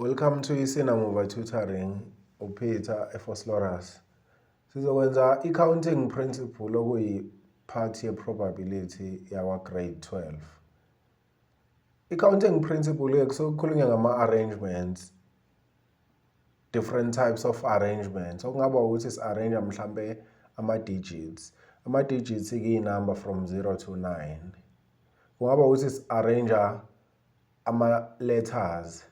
Welcome to iSinamuva Tutoring, uPeter eVosloorus. Sizokwenza i-counting principle okuyi-part ye-probability yakwa-grade 12. I-counting principle-ke kusuke kukhulunywa ngama-arrangements, different types of arrangements. Okungaba ukuthi si-arrange mhlampe ama-digits. Ama-digits-ke iy'namba from 0 to 9. Kungaba ukuthi si-arrange ama-letters.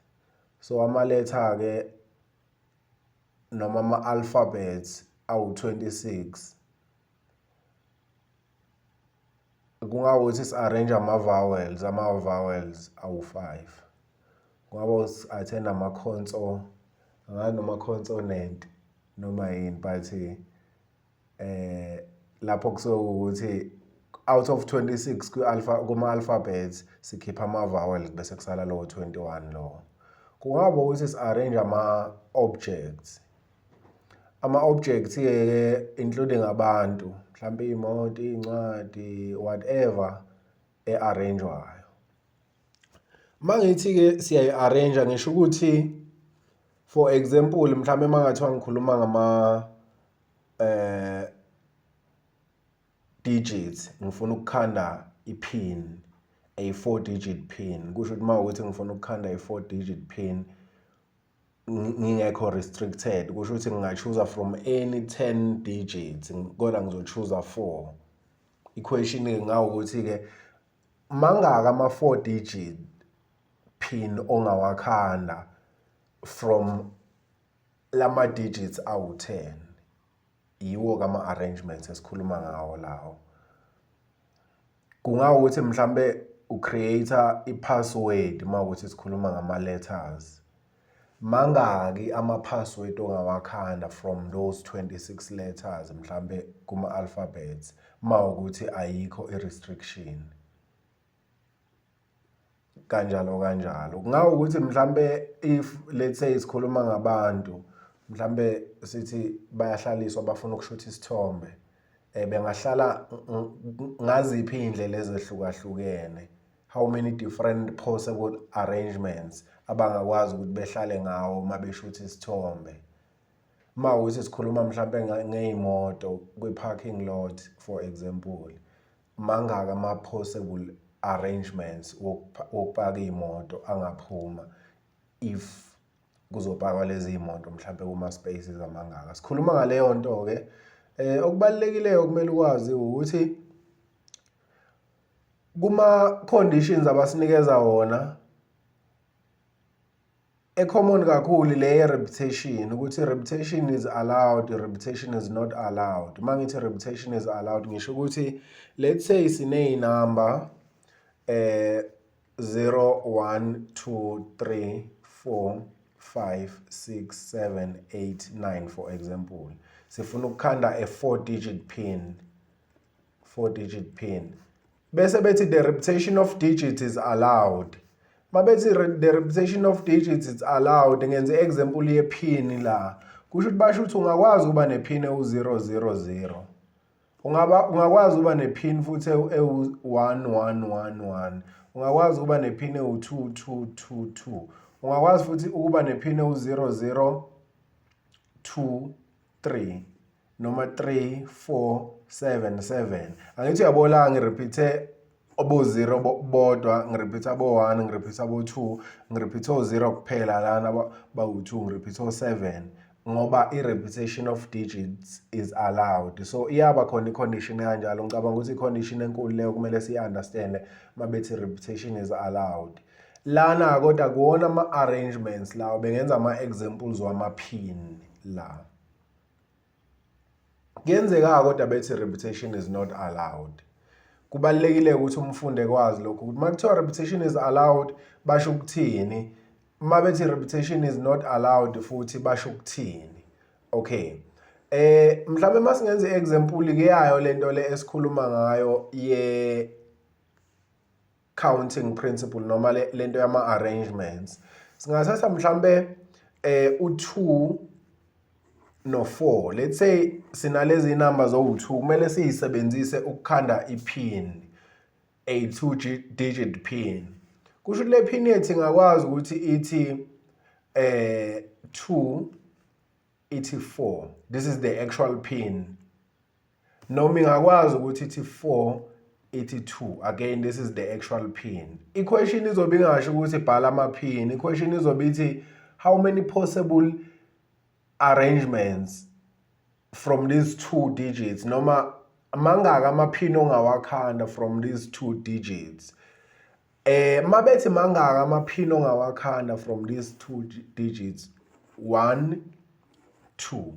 So ama-letter-ke noma ama-alphabets awu-26. Kungawukuthi si-arrange ama-vowels, ama-vowels awu-5. Kungaba si-attend ama-conso, angazi noma consonant noma yini, but lapho kusuke kuwukuthi out of 26 kwi-alpha kuma-alphabets sikhipha ama-vowels bese kusala lowo 21 lowo. Kungaba ukuthi si-arrange ama-objects. Ama-objects-ke including abantu, mhlampe iy'moto, iy'ncwadi, whatever e-arrange-wayo. Uma ngithi-ke siyayi-arrange ngisho ukuthi, for example, mhlampe uma kungathiwa ngikhuluma ngama digits, ngifuna ukukhanda i-pin, a 4 digit pin. Kusho ukuthi uma kuwukuthi ngifuna ukukhanda i-4 digit pin ngingekho restricted, kusho ukuthi nginga-choose-a from any 10 digits kodwa ngizo-choose-a 4. I-question-ke kungawukuthi-ke mangaki ama-4 digit pin ongawakhanda from lama digits awu-10? Yiwo-ke ama-arrangements esikhuluma ngawo lawo. Kungawukuthi mhlampe u-create-a i-password uma kuwukuthi sikhuluma ngama-letters. Mangaki ama-password ongawakhanda from those 26 letters mhlampe kuma-alphabets uma kuwukuthi ayikho i-restriction? Kanjalo kanjalo. Kungawukuthi mhlampe if, let's say, sikhuluma ngabantu, mhlampe sithi bayahlaliswa, bafuna ukushutha isithombe, bengahlala ngaziphi iy'ndlela ezehlukahlukene? How many different possible arrangements abangakwazi ukuthi behlale ngawo uma beshutha isithombe? Uma kuwukuthi sikhuluma mhlampe ngey'moto kwi-parking lot, for example, mangaki ama-possible arrangements wokupaka iy'moto angaphuma if kuzopakwa lezi y'moto mhlampe kuma-spaces amangaka? Sikhuluma ngaleyo nto-ke. Okubalulekile okumele ukwazi ukuthi kuma-conditions abasinikeza wona, e-common kakhulu le ye-repetition, ukuthi repetition is allowed, repetition is not allowed. Uma ngithi repetition is allowed, ngisho ukuthi let's say siney'namba 0 1 2 3 4 5 6 7 8 9, for example. Sifuna ukukhanda a 4 digit pin, 4 digit pin, bese bethi the repetition of digits is allowed. Mabethi the repetition of digits is allowed, ngenze example ye-pin la, kusho ukuthi basho ukuthi ungakwazi ukuba ne-pin ewu-000, ungaba ungakwazi ukuba ne-pin futhi ewu-1111, ungakwazi ukuba ne-pin ewu-2222, ungakwazi futhi ukuba ne-pin ewu-0023 noma 3477. Angithi uyabo la ngi-repeat-e obo-0 bodwa, ngi-repeat-e abo-1, ngi-repeat-e abo-2, ngi-repeat-e o-0 kuphela lana bawu-2, ngi-repeat-e o-7, ngoba i-repetition of digits is allowed. So iyaba khona i-condition kanjalo. Ngicabanga ukuthi i-condition enkulu leyo kumele siyi-understand-e mabethi repetition is allowed lana, kodwa kuwona ama-arrangements lawo bengenza ama-examples wama-pin la. Kuyenzeka kodwa bethi repetition is not allowed. Kubalulekile ukuthi umfundi ekwazi lokhu, ukuthi uma kuthiwa repetition is allowed basho ukuthini, uma bethi repetition is not allowed futhi basho ukuthini. Okay, mhlawumbe masingenza i-example ke yayo lento le esikhuluma ngayo ye counting principle noma lento yama arrangements. Singathatha mhlambe u2 no4. Let's say sinalezi numbers owu2, kumele siyisebenzise ukukhanda i-pin, a 2 digit pin. Kusho ukuthi le pin yethu ingakwazi ukuthi ithi 2 ithi 4. This is the actual pin. Noma ingakwazi ukuthi ithi 4 ithi 2. Again, this is the actual pin. I-question izobe ingasho ukuthi bhala ama-pin. I-question izobe ithi how many possible arrangements from these two digits, noma mangaka ama-pin ongawakhanda from these two digits. Mabethi mangaka ama-pin ongawakhanda from these two digits, 1 2,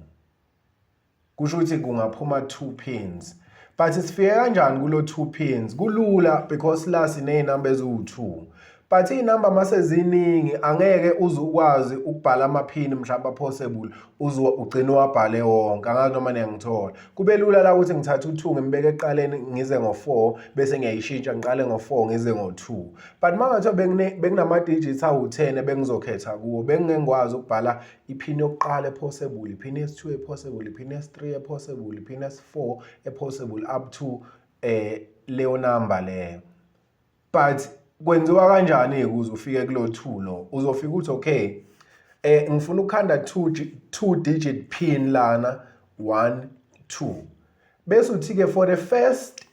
kusho ukuthi kungaphuma 2 pins. But sifike kanjani kulo 2 pins? Kulula, because la siney'namba eziwu-2, but iy'namba mase ziningi angeke uze ukwazi ukubhala amaphini mhlawumbe possible uze ugcine uwabhale wonke. Angazi noma niyangithola. Kube lula la ukuthi ngithathe u-2 ngimbeke ekuqaleni, ngize ngo-4, bese ngiyayishintsha, ngiqale ngo-4 ngize ngo-2. But uma ngathiwa bekunama-digits awu-10 ebengizokhetha kuwo, bengingeke ngikwazi ukubhala iphini yokuqala epossible, iphini yesi-2 epossible, iphini yesi-3 epossible, iphini yesi-4 epossible, up to leyo number leyo. But kwenziwa kanjani ukuze ufike kulo 2 lo? Uzofika uthi okay, ngifuna ukukhanda 2 digit pin lana, 1 2, bese uthi ke for the first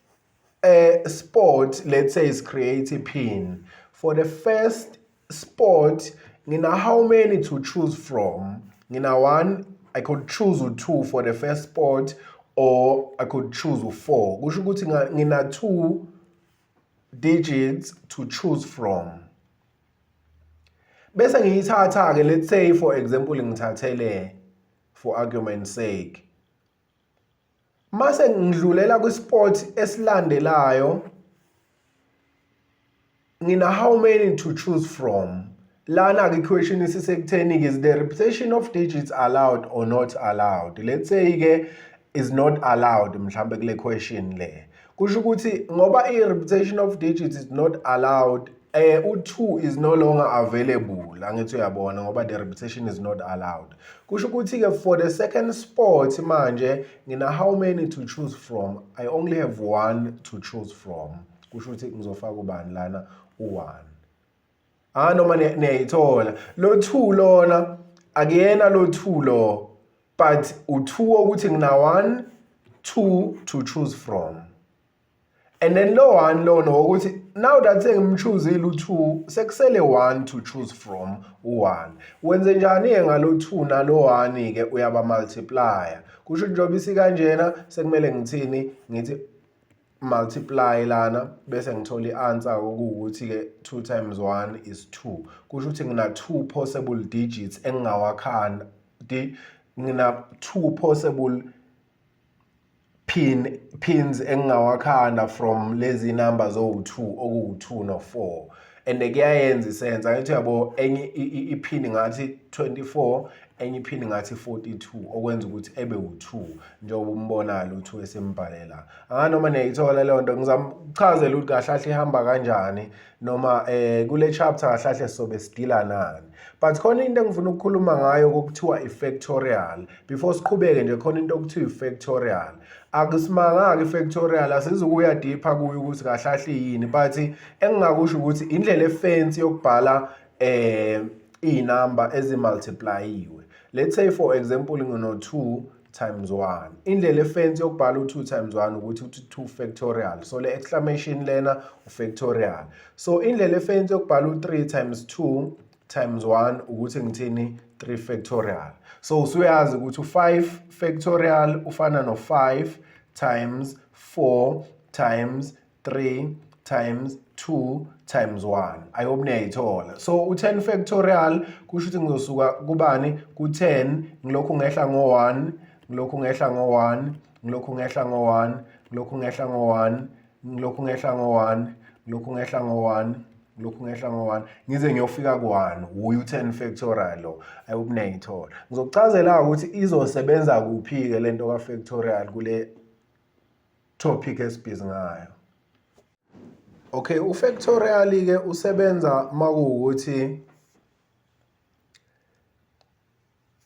spot, let's say is create a pin for the first spot, ngina how many to choose from? Ngina 1. I could choose u2 for the first spot or I could choose u4. Kusho ukuthi ngina 2 digits to choose from. Bese ngiyithatha ke, let's say for example ngithathele for argument's sake, mase ngidlulela kwispot esilandelayo, ngina how many to choose from? Lana ke question isisekutheni is the repetition of digits allowed or not allowed. Let's say ke is not allowed mhlambe kule question le. Kusho ukuthi ngoba i-repetition of digits is not allowed, u2 is no longer available, angithi uyabona, ngoba the repetition is not allowed. Kusho ukuthi ke for the second spot manje ngina how many to choose from? I only have 1 to choose from. Kusho ukuthi ngizofaka ubani lana? U1. Noma niyayithola lo 2 lona akuyena lo 2 lo, but u2 ukuthi ngina 1 2 to choose from. And then lo 1 lona ukuthi now that sengimchoosile u2, sekusele 1 to choose from, u1. Wenze njani ke ngalo 2 nalo 1 ke? Uyaba multiplier. Kusho njengoba isikanjena, sekumele ngithini? Ngithi multiply lana, bese ngithola i-answer okuwukuthi ke 2 times 1 is 2. Kusho ukuthi ngina 2 possible digits engingawakhanda, ngina 2 possible pins engingawakhanda from lezi numbers owu2, okuwu2 no4. And kuyayenza isense, angithi uyabo? Enye iphini ngathi 24, enye iphini ngathi 42, okwenza ukuthi ebe u2 njengoba umbonayo u2 esimbhalela. Noma niyayithola leyo nto? Ngizama ukuchazela ukuthi kahle kahle ihamba kanjani, noma kule chapter kahle kahle sobe sidila nani. But khona into engifuna ukukhuluma ngayo kokuthiwa i-factorial. Before siqhubeke nje, khona into okuthiwa i-factorial. Akusimanga-ke i-factorial, asizukuya deeper kuyo ukuthi kahle kahle yini, but engingakusho ukuthi indlela efancy yokubhala iy'namba ezimultiplyiwe. Let's say for example ngino-2 times 1. Indlela efancy yokubhala u-2 times 1 ukuthi uthi 2 factorial. So le exclamation lena u-factorial. So indlela efancy yokubhala u-3 times 2 times 1 ukuthi ngithini? 3 factorial. So usuyazi ukuthi u-5 factorial ufana no-5 times 4 times 3 times 2 times 1. I hope niyayithola. So u-10 factorial kusho ukuthi ngizosuka kubani? Ku-10, ngilokhu ngehla ngo-1, ngilokhu ngehla ngo-1, ngilokhu ngehla ngo-1, ngilokhu ngehla ngo-1, ngilokhu ngehla ngo-1, ngilokhu ngehla ngo-1, ngilokhu ngehla ngo-1, ngize ngiyofika ku-1. Wuye u-10 factorial lo. I hope niyayithola. Ngizokuchazela ukuthi izosebenza kuphi-ke lento ka-factorial kule topic esibhizi ngayo. Okay, u-factorial-ke usebenza makuwukuthi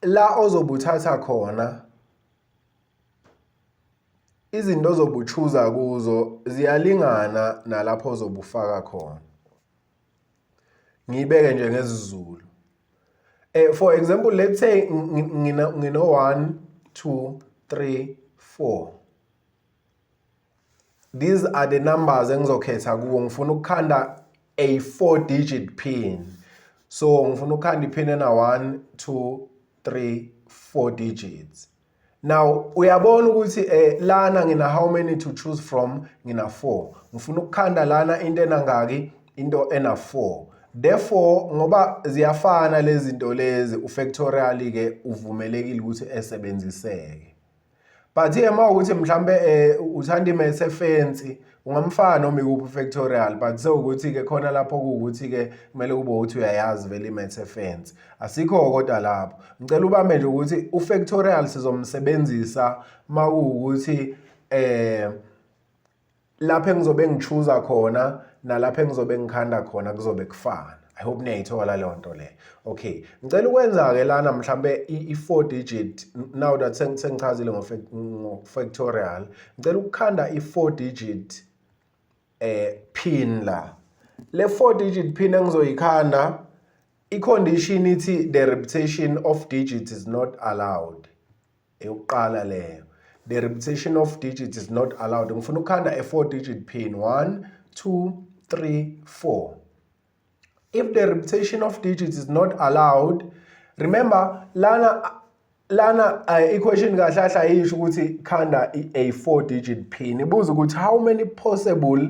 la ozobe uthatha khona izinto ozobe uchuza kuzo ziyalingana nalapho ozobe ufaka khona. Ngiyibeke nje ngesiZulu. For example, let's say ngino 1 2 3 4. These are the numbers engizokhetha kuwo. Ngifuna ukukhanda a 4 digit pin. So ngifuna ukukhanda ipin ena 1 2 3 4 digits. Now uyabona ukuthi lana ngina how many to choose from? Ngina 4. Ngifuna ukukhanda lana into enangaki? Into ena 4. Therefore ngoba ziyafana lezi zinto lezi, ufactorial ke uvumelekile ukuthi esebenziseke. But ke uma ukuthi mhlambe uthanda imaths efancy, ungamfaka noma ikuphi factorial, but sewukuthi ke khona lapho kuwukuthi ke kumele kube ukuthi uyayazi vele imaths efancy. Asikho kodwa lapho. Ngicela ubambe nje ukuthi ufactorial sizomsebenzisa makuwukuthi lapho engizobe ngichuza khona nalapho engizobe ngikhanda khona kuzobe kufana. I hope niyayithola leyo nto leyo. Okay, ngicela ukwenza-ke lana mhlambe i-4 digit, now that sengichazile ngo-factorial, ngicela ukukhanda i-4 digit pin la. Le 4 digit pin engizoyikhanda, i-condition ithi the repetition of digits is not allowed. Eyokuqala leyo. The repetition of digits is not allowed. Ngifuna ukukhanda a 4 digit pin. 1 2 3 4. If the repetition of digits is not allowed, remember lana equation kahle kahle ayisho ukuthi khanda a 4 digit pin. Ibuza ukuthi how many possible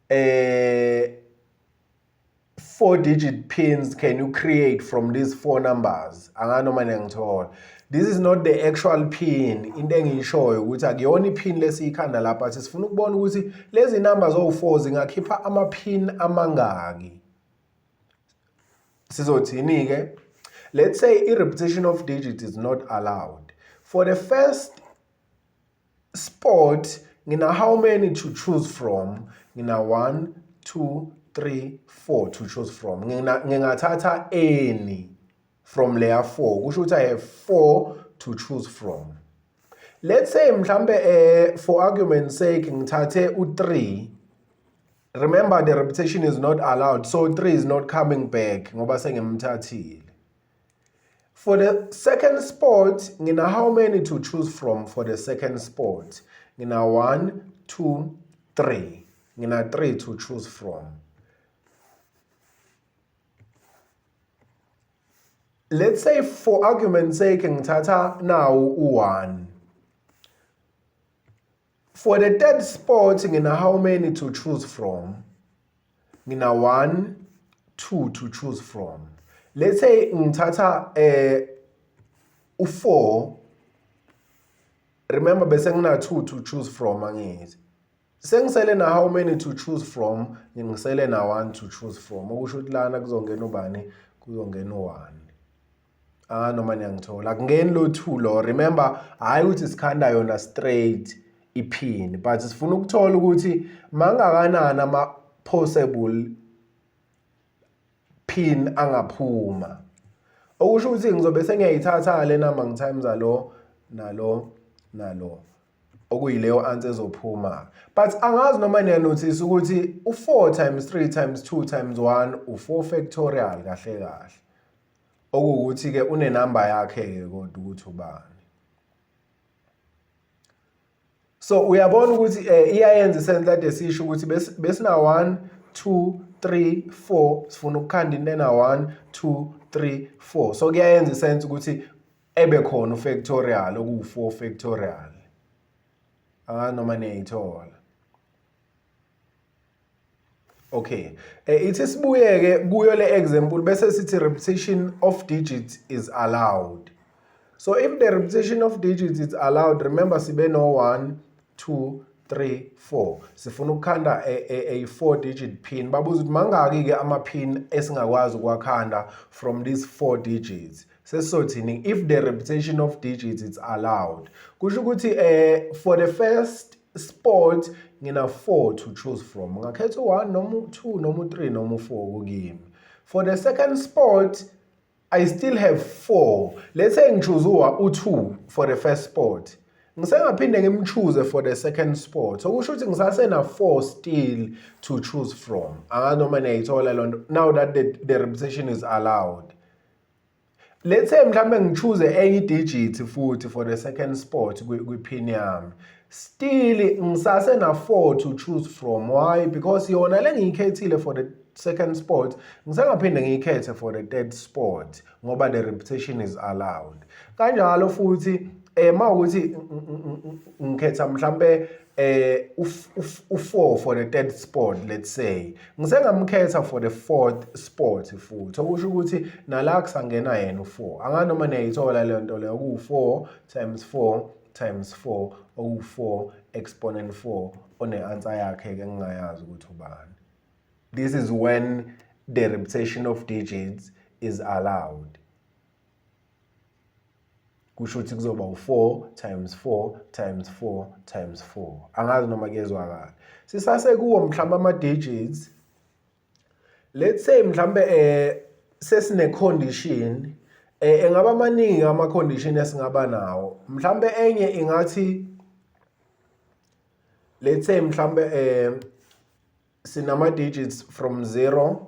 4 digit pins can you create from these 4 numbers. Angazi noma niyangithola. This is not the actual pin. Into engiyishoyo ukuthi akuyona ipin lesiyikhanda lapha, sifuna ukubona ukuthi lezi numbers owu4 zingakhipha ama pin amangaki. Sizothini ke? Let's say a repetition of digits is not allowed. For the first spot ngina how many to choose from? Ngina 1 2 3 4 to choose from. Ngingathatha any from layer 4, kusho ukuthi I have 4 to choose from. Let's say mhlambe for argument's sake ngithathe u3. Remember the repetition is not allowed, so 3 is not coming back ngoba sengimthathile. For the second spot ngina how many to choose from? For the second spot ngina 1 2 3. Ngina 3 to choose from. Let's say for argument's sake ngithatha now u1. For the third spot ngina how many to choose from? Ngina 1 2 to choose from. Let's say ngithatha u4. Remember bese ngina 2 to choose from, angithi sengisele na how many to choose from? Ngisele na 1 to choose from, okusho ukuthi lana kuzongena ubani? Kuzongena u1. Noma niyangithola, akungeni lo 2 lo. Remember hayi ukuthi sikhanda yona straight ipin, but sifuna ukuthola ukuthi mangakanani ama possible pin angaphuma. Okusho ukuthi ngizobe sengiyayithatha le number ngitimes lo nalo nalo, okuyileyo answer ezophuma. But angazi noma niyanotice ukuthi u4 times 3 times 2 times 1 u4 factorial kahle kahle, okuwukuthi ke unenamba yakhe ke kodwa ukuthi ubani. So uyabona ukuthi iyayenza isense lade sisho ukuthi besina 1 2 3 4, sifuna ukukhanda into ena 1 2 3 4. So kuyayenza isense ukuthi ebe khona ufactorial okuwu4 factorial. Angazi noma niyayithola. Okay, ithi sibuyeke kuyo le example bese sithi repetition of digits is allowed. So if the repetition of digits is allowed, remember sibe no 1 2 3 4. Sifuna ukukhanda a 4 digit pin. Babuza ukuthi mangaki ke ama pin esingakwazi ukwakhanda from these 4 digits. Sesizothini if the repetition of digits is allowed? Kusho ukuthi for the first spot ngina 4 to choose from. Ngakhetha u1 noma u2 noma u3 noma u4 kukimi. For the second spot I still have 4. Let's say ngichoose u2 for the first spot. Ngisengaphinde ngimchoose for the second spot. So kusho ukuthi ngisasena 4 still to choose from. Angazi noma niyayithola loo nto now that the repetition is allowed. Let's say mhlambe ngichoose enye digit futhi for the second spot kwi-pin yami. Still ngisase na 4 to choose from. Why? Because yona le ngiyikhethile for the second spot ngisengaphinde ngiyikhethe for the third spot ngoba the repetition is allowed. Kanjalo futhi mawukuthi ngikhetha mhlambe u4 for the third spot, let's say ngisengamkhetha for the fourth spot futhi, okusho ukuthi nala kusangena yena u4. Anganoma niyayithola leyo nto leyo, ku-4 times 4 times 4, oku-4 exponent 4, one-answer yakhe-ke engingayazi ukuthi ubani. This is when the repetition of digits is allowed. Kusho ukuthi kuzoba u-4 times 4 times 4 times 4. Angazi noma kuyezwakala. Sisasekuwo mhlawumbe ama-digits. Let's say mhlawumbe sesine condition, engaba maningi ama condition esingaba nawo. Mhlawumbe enye ingathi, let's say mhlawumbe sinama digits from 0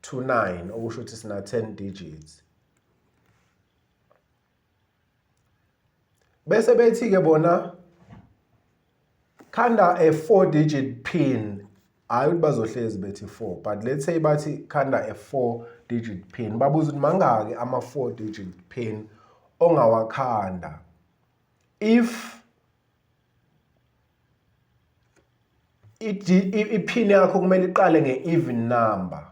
to 9, okusho ukuthi sina 10 digits. Bese bethi ke bona khanda a 4 digit pin. Hayi ukuthi bazohlezi bethi 4, but let's say bathi khanda a 4 digit pin. Babuza ukuthi mangaki ama 4 digit pin ongawakhanda if i-pin yakho kumele iqale nge-even number.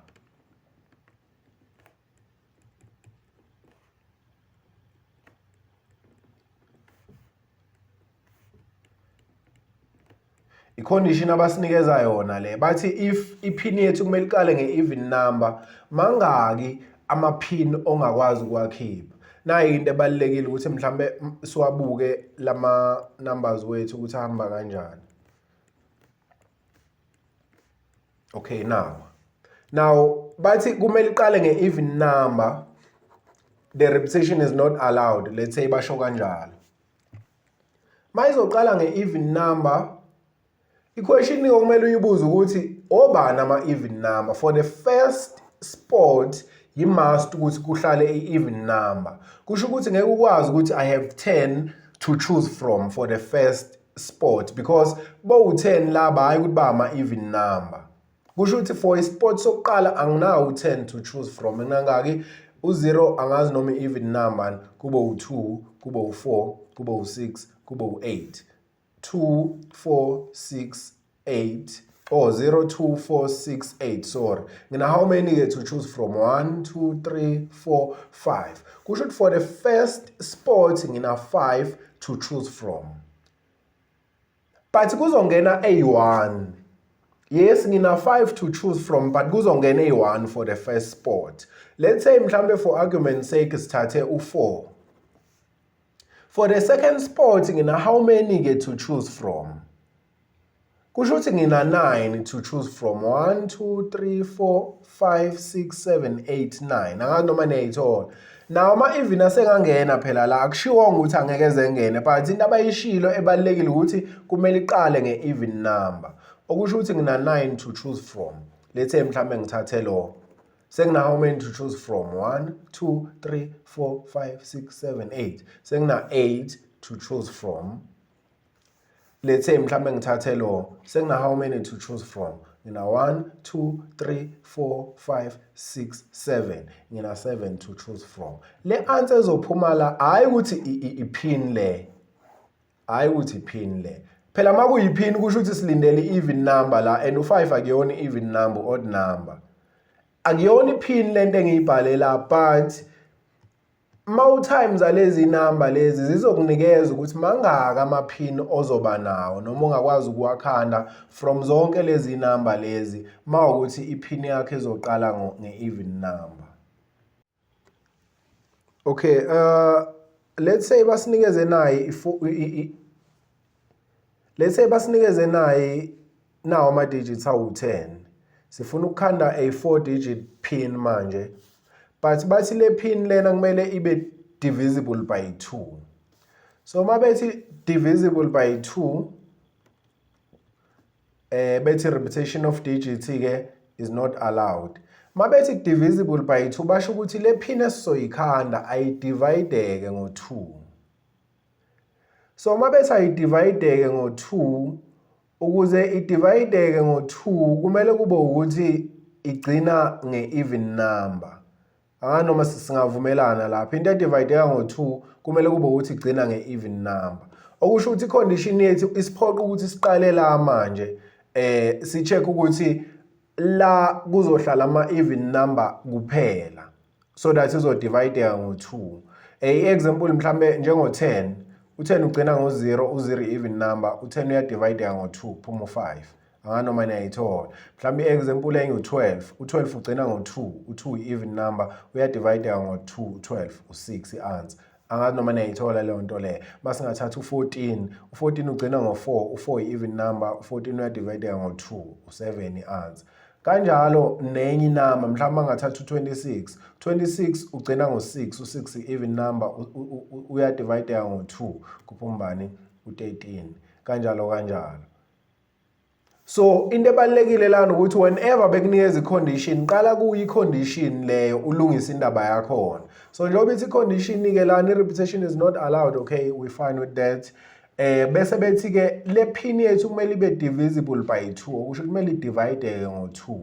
I-condition abasinikeza yona le, bathi if i-pin yethu kumele iqale nge-even number, mangaki ama-pin ongakwazi ukuwakhipha. Nayi into ebalulekile ukuthi mhlambe siwabuke lama numbers wethu ukuthi ahamba kanjani. Okay, now bathi kumele iqale nge-even number, the repetition is not allowed. Let's say basho kanjalo. Mayizoqala nge-even number, i-question okumele uyibuze ukuthi obani ama-even number. For the first spot yi-must ukuthi kuhlale i-even number. Kusho ukuthi ngeke ukwazi ukuthi I have 10 to choose from for the first spot, because bowu-10 laba hayi ukuthi ba ama-even number. Kusho ukuthi for ispot sokuqala anginawo u-10 to choose from. Nginangaki? U-0 angazi noma i-even number, kube u-2, kube u-4, kube u-6, kube u-8. 2, 4, 6, 8, oh 0, 2, 4, 6, 8, sorry. Ngina how many ke to choose from? 1, 2, 3, 4, 5. Kusho ukuthi for the first spot ngina 5 to choose from. But kuzongena A1. Yes, ngina 5 to choose from, but kuzongena A1 for the first spot. Let's say mhlambe for argument's sake sithathe u4. For the second spot ngina how many ke to choose from? Kusho ukuthi ngina 9 to choose from. 1, 2, 3, 4, 5, 6, 7, 8, 9. Angazi noma niyayithola. Nawo ama-even asengangena phela la, akushiwongo ukuthi angeke ezengene, but into abayishilo ebalulekile ukuthi kumele iqale nge-even number. Okusho ukuthi ngina 9 to choose from. Let's say mhlambe ngithathe lo. Sengina how many to choose from? 1, 2, 3, 4, 5, 6, 7, 8. Sengina 8 to choose from. Let's say mhlambe ngithathe lo. Sengina how many to choose from? Ngina 1, 2, 3, 4, 5, 6, 7. Ngina 7 to choose from. Le answer ezophuma la hayi ukuthi i-pin le. Hayi ukuthi i-pin le. Phela makuyi-pin kusho ukuthi silindele i-even number la, and u5 akuyona i-even number, odd number. Akuyona i-pin lento engiyibhale la, but mawu-times lezi number lezi zizokunikeza ukuthi mangaka ama-pin ozoba nawo noma ongakwazi ukuwakhanda from zonke lezi number lezi, mawukuthi i-pin yakho izoqala nge-even number. Okay, let's say basinikeze nayi, let's say basinikeze nayi nawo ama digits awu-10. Sifuna ukukhanda a 4 digit pin manje, but bathi le pin lena kumele ibe divisible by 2. So mabethi divisible by 2, bethi repetition of digits ke is not allowed. Mabethi divisible by 2 basho ukuthi le pin esizoyikhanda ayidivayideke ngo-2. So mabethi ayidivayideke ngo-2, ukuze idivayideke ngo-2 kumele kube ukuthi igcina nge-even number. Angazi noma singavumelana lapho. Into edivayideka ngo-2 kumele kube ukuthi igcina nge-even number. Okusho ukuthi i-condition yethu isiphoqa ukuthi siqale la manje si-check ukuthi la kuzohlala ama-even number kuphela so that izodivayideka ngo-2. I-example mhlambe njengo-10, u-10 ugcina ngo-0, u-0 even number, u-10 uyadivayideka ngo-2 kuphuma u-5. Angazi noma niyayithola. Mhlawumbe i-example enye u-12, u-12 ugcina ngo-2, u-2 i-even number, uyadivayideka ngo-2, u-12, u-6 i-answer. Angazi noma niyayithola leyo nto leyo. Masingathatha u-14, u-14 ugcina ngo-4, u-4 i-even number, u-14 uyadivayideka ngo-2, u-7 i-answer. Kanjalo nenye inamba mhlawumbe angathatha u-26, 26 ugcina ngo-6, u-6 i-even number, uyadivayideka ngo-2, kuphuma bani? U-13. Kanjalo kanjalo. So into ebalulekile lana ukuthi whenever bekunikeza i-condition, qala kuyi-condition leyo ulungise indaba yakhona. So njengoba ithi i-condition-ke lana, i-repetition is not allowed, okay, we fine with that. Bese bethi ke le pin yethu kumele ibe divisible by 2, okusho kumele idivayideke ngo-2.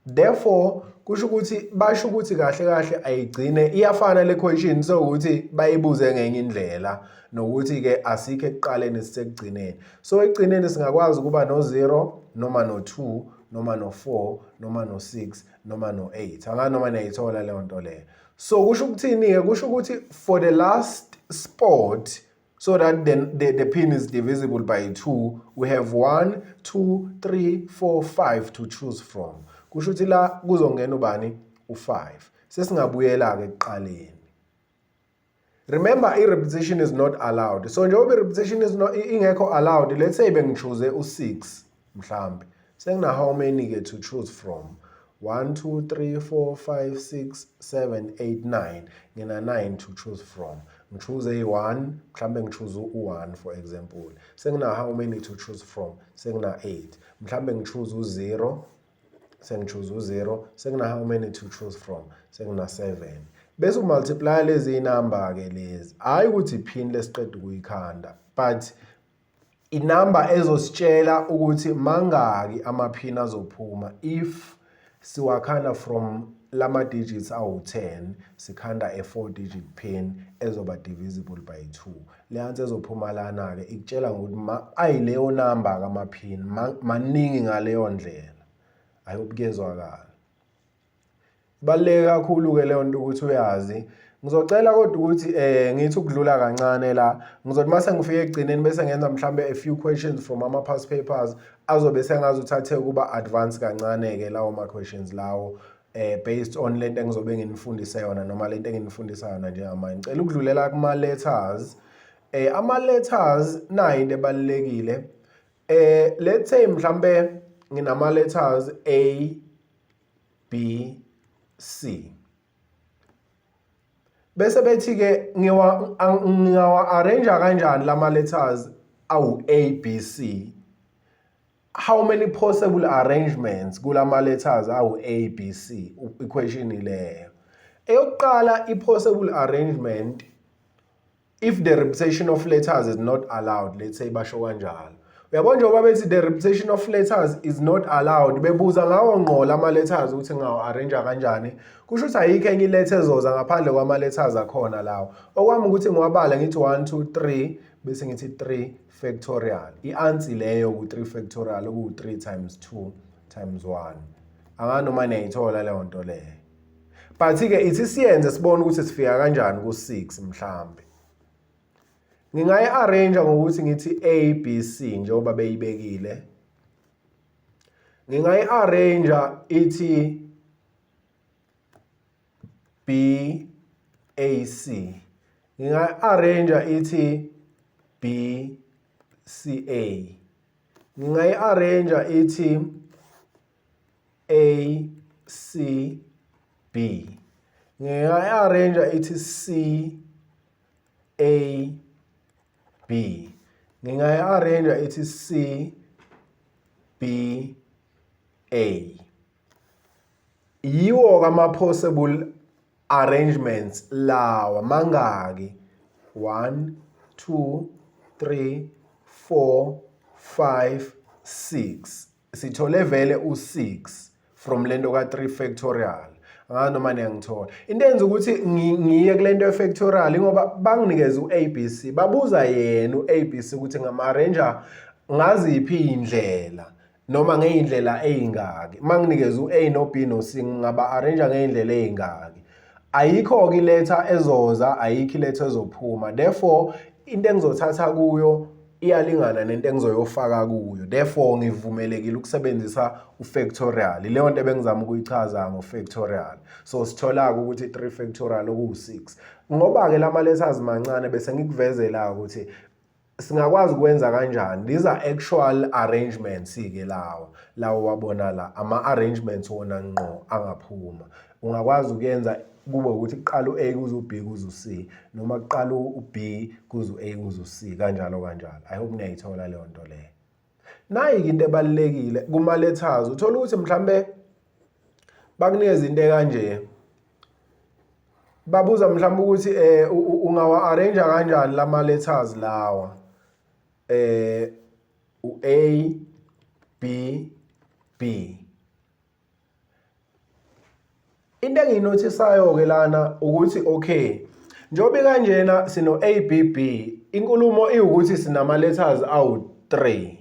Therefore kusho ukuthi basho ukuthi kahle kahle ayigcine iyafana le question, so ukuthi bayibuze ngenye indlela nokuthi ke asikho ekuqaleni sisekugcineni. So ekugcineni singakwazi ukuba no-0 noma no-2 noma no-4 noma no-6 noma no-8. Angazi noma niyayithola leyo nto leyo. So kusho ukuthini-ke? Kusho ukuthi for the last spot, so that then the pin is divisible by 2, we have 1, 2, 3, 4, 5 to choose from. Kusho ukuthi la kuzongena ubani? U5. Sesingabuyela-ke ekuqaleni. Remember, i-repetition is not allowed. So njengoba i-repetition is not ingekho allowed, let's say bengichoose u6 mhlambe. Sengina how many ke to choose from? 1, 2, 3, 4, 5, 6, 7, 8, 9. Ngina 9 to choose from. Ngichoose a1, mhlambe ngichoose u1 for example. Sengina how many to choose from? Sengina 8. Mhlambe ngichoose u0, sengichoose u0, sengina how many to choose from? Sengina 7. Bese umultiply lezi number ke lezi. Hayi ukuthi pin lesiqeda ukuyikhanda, but inamba ezositshela ukuthi mangaki amaphini azophuma if siwakhanda from lama digits awu-10, sikhanda a 4 digit pin ezoba divisible by 2. Le answer ezophuma lana ke ikutshela ngokuthi ayileyo number kamaphini maningi ngaleyo ndlela. I hope kuyezwakala. Ibaluleke kakhulu ke leyo nto ukuthi uyazi. Ngizocela kodwa ukuthi ngithi ukudlula kancane la. Ngizothi mase ngifike ekugcineni bese ngenza mhlambe a few questions from ama past papers azobe sengazi uthathe kuba advance kancane ke lawo ma questions lawo, based on lento engizobe nginifundise yona noma lento enginifundisa yona njengamanje. Ngicela ukudlulela kuma letters. Ama letters nayi into ebalulekile. Let's say mhlambe nginama letters A, B, C. Bese bethi ke ngiwa arrange kanjani lama letters awu A, B, C? How many possible arrangements kulama letters awu A, B, C? Equation leyo. Eyokuqala i-possible arrangement, if the repetition of letters is not allowed, let's say basho kanjalo. Uyabona njengoba bethi the repetition of letters is not allowed, bebuza ngawo ngqo lama letters ukuthi ngawo arrange kanjani. Kusho ukuthi ayikho enye iletter ezoza ngaphandle kwama letters akhona lawo. Okwami ukuthi ngiwabala ngithi 1, 2, 3 bese ngithi 3 factorial. I-answer leyo ku 3 factorial ku 3 times 2 times 1. Angazi noma niyayithola leyo nto leyo. But ke ithi siyenze sibone ukuthi sifika kanjani ku 6 mhlambe. Ngingayi-arrange ngokuthi ngithi A, B, C njengoba beyibekile. Ngingayi-arrange ithi B, A, C. Ngingayi-arrange ithi B, C, A. Ngingayi-arrange ithi A, C, B. Ngingayi-arrange ithi C, A, B. Ngingayi-arrange ithi C, B, A. Yiwo-ke ama-possible arrangements lawa mangaki? 1 2 3 4 5 6. Sithole vele u-6 from lento ka-3 factorial. Angazi noma niyangithola. Into enza ukuthi ngiye kule nto ye-factorial ingoba banginikeze u-A B C, babuza yena u-A B C ukuthi ngama-arrange ngaziphi iy'ndlela noma ngey'ndlela ey'ngaki. Uma nginikeza u-A no-B no-C ngingaba-arrange ngey'ndlela ey'ngaki. Ayikho-ke iletha ezoza, ayikho iletha ezophuma. Therefore, into engizothatha kuyo iyalingana nento engizoyofaka kuyo. Therefore, ngivumelekile ukusebenzisa u-factorial. Leyo nto ebengizama ukuyichaza ngo-factorial. So sithola-ke ukuthi 3 factorial okuwu-6. Ngoba-ke lama letters mancane bese ngikuvezela ukuthi singakwazi ukwenza kanjani. These are actual arrangements-ke lawa, lawo wabona la, ama-arrangements wona ngqo angaphuma. Ungakwazi ukuyenza kube ukuthi kuqala u-A kuze u-B kuze u-C, noma kuqala u-B kuze u-A kuze u-C, kanjalo kanjalo. I hope niyayithola leyo nto leyo. Nayi-ke into ebalulekile kuma-letters, uthola ukuthi mhlambe bakunikeza into ekanje, babuza mhlawumbe ukuthi ungawa-arrange kanjani lama letters lawa, u-A B B. Into engiyinothisayo-ke lana ukuthi okay, njengoba kanjena sino A B B, inkulumo iwukuthi sinama letters awu-3,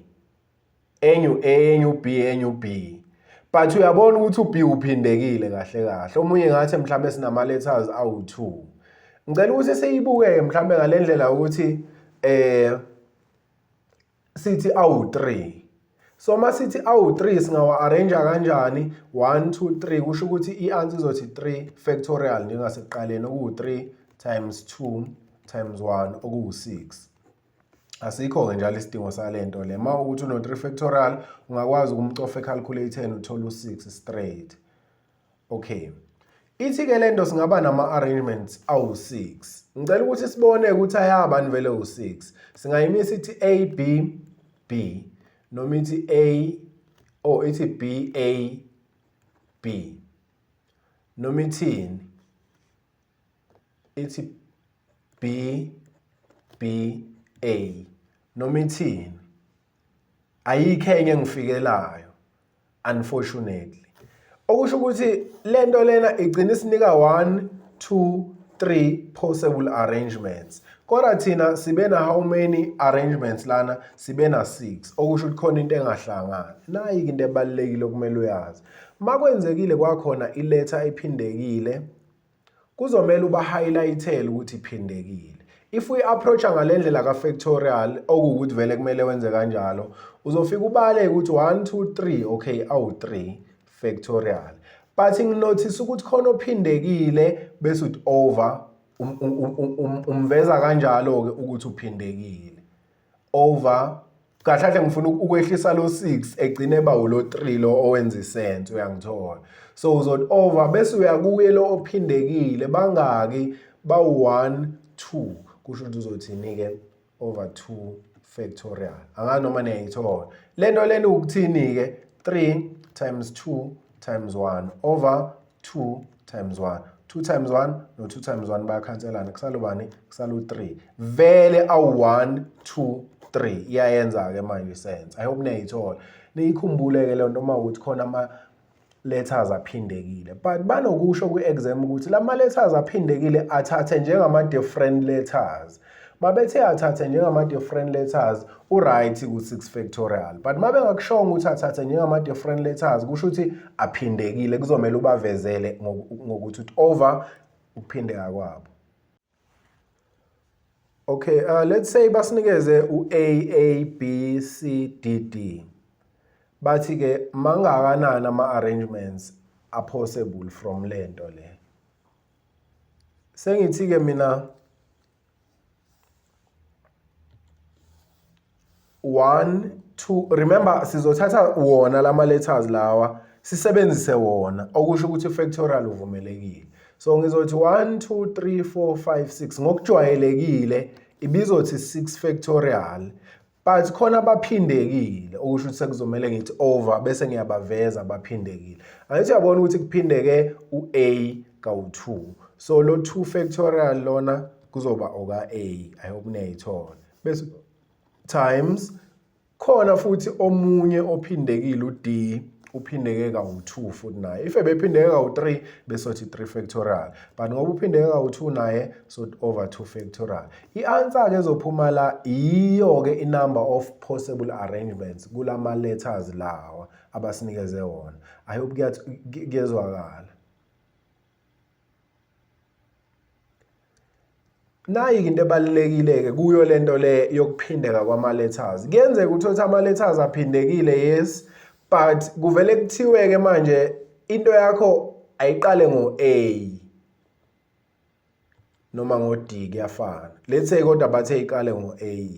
enye u-A, enye u-B, enye u-B. But uyabona ukuthi u-B uphindekile kahle kahle. Omunye ngathi mhlambe sinama letters awu-2. Ngicela ukuthi siyibuke mhlambe ngale ndlela ukuthi sithi awu-3. So uma sithi awu-3 singawa-arrange kanjani? 1 2 3 kusho ukuthi i-answer izothi 3 factorial njengasekuqaleni, okuwu-3 times 2 times 1 okuwu-6. Asikho-ke njalo isidingo salento le. Uma ukuthi uno-3 factorial ungakwazi ukumcofa e-calculator uthole u-6 straight. Okay. Ithi-ke lento singaba nama-arrangements awu-6. Ngicela ukuthi sibone ukuthi ayabani vele u-6. Singayimisa ithi A B B noma ithi A or ithi B A B noma ithini, ithi B B A noma ithini. Ayikho enye engifikelayo unfortunately. Okusho ukuthi lento lena igcina isinika 1 2 3 possible arrangements. Kodwa thina sibe na how many arrangements lana? Sibe na 6. Okusho ukuthi khona into engahlangani. Nayi into ebalulekile okumele uyazi. Makwenzekile kwakhona iletha ephindekile, kuzomela uba highlightele ukuthi iphindekile. If uyi-approacha ngale ndlela ka-factorial, okuwukuthi vele kumele wenze kanjalo, uzofika ubale ukuthi 1 2 3, okay, awu-3 factorial. But nginothisa ukuthi khona ophindekile bese uthi over, umveza kanjalo-ke ukuthi uphindekile. Over, kahle kahle ngifuna ukwehlisa lo 6 egcine eba ulo 3 lo owenza isense, uyangithola. So uzothi over bese uyakuye lo ophindekile, bangaki? Bawu 1 2, kusho ukuthi uzothini-ke? Over 2 factorial. Angazi noma niyayithola lento lena ukuthini-ke? 3 times 2 times 1 over 2 times 1. 2 times 1 no 2 times 1 bayakhanselana, kusala ubani? Kusala u-3. Vele awu-1 2 3, iyayenza-ke manje isense. I hope niyayithola, niyikhumbule-ke leyo nto uma ukuthi khona ama letters aphindekile. But banokusho kwi-exam ukuthi lama letters aphindekile athathe njengama different letters. Mabethe athathe njengama different letters, u-right ku-6 factorial. But mabengakushongo ukuthi athathe njengama different letters, kusho ukuthi aphindekile, kuzomele ubavezele ngokuthi uthi over ukuphindeka kwabo. Okay, let's say basinikeze u-A A B C D D. Bathi ke mangakanani ama arrangements are possible from lento le. Sengithi ke mina 1 2, remember sizothatha wona lama letters lawa sisebenzise wona, okusho ukuthi factorial uvumelekile. So ngizothi 1 2 3 4 5 6, ngokujwayelekile ibizothi 6 factorial. But khona abaphindekile okusho ukuthi sekuzomele ngithi over bese ngiyabaveza abaphindekile. Angithi uyabona ukuthi kuphindeke u-A kawu-2. So lo 2 factorial lona kuzoba oka-A. I hope niyayithola. Bese times khona futhi omunye ophindekile u-D uphindeke kawu-2 futhi naye. If ebephindeke kawu-3 besothi 3 factorial. But ngoba uphindeke kawu-2 naye so over 2 factorial. I-answer ke ezophuma la yiyo ke i-number of possible arrangements kulama letters lawa abasinikeze wona. I hope kuyezwakala. Nayi into ebalulekile-ke kuyo lento le yokuphindeka kwama-letters. Kuyenzeka uthole ama-letters aphindekile yes, but kuvele kuthiwe-ke manje into yakho ayiqale ngo-A noma ngo-D kuyafana. Let's say kodwa bathe iqale ngo-A.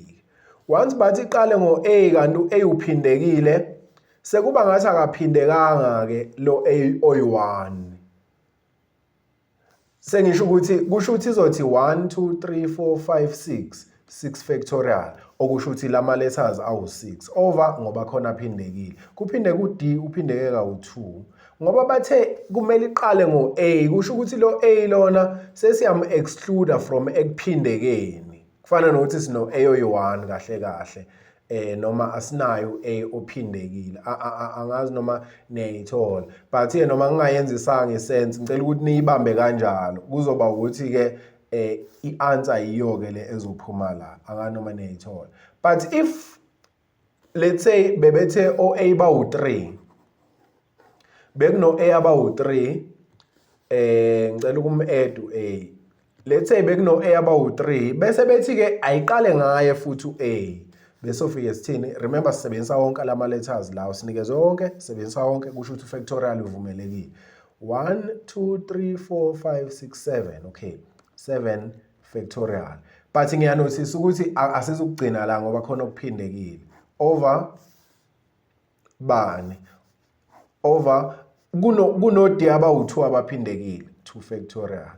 Once bathi iqale ngo-A kanti u-A uphindekile, sekuba ngathi akaphindekanga-ke lo A oyi-1. Sengisho ukuthi kusho ukuthi izothi 1 2 3 4 5 6 6 factorial okusho ukuthi lama letters awu-6 over ngoba khona aphindekile kuphinde ku-D uphindeke kawu-2 ngoba bathe kumele iqale ngo-A kusho ukuthi lo A lona sesiyam-exclude from ekuphindekeni kufana nokuthi sino-A oyi-1 kahle kahle eh noma asinayo A ophindekile angazi noma niyayithola but ke noma ngingayenzisanga isense ngicela ukuthi niyibambe kanjalo kuzoba ukuthi ke eh i-answer yiyo ke le ezophuma la angazi noma niyayithola but if let's say bebethe o-A bawu-3 bekuno A abawu-3 eh ngicela ukum-add u-A let's say bekuno A abawu-3 bese bethi ke ayiqale ngaye futhi u-A bese ofike sithini remember sisebenzisa wonke lama letters lawo sinikezwe wonke sebenzisa wonke kusho ukuthi factorial uvumelekile 1 2 3 4 5 6 7 okay 7 factorial but ngiyanothisa ukuthi asizukugcina la ngoba khona okuphindekile over bani over kuno kuno-d abawu-2 abaphindekile 2 factorial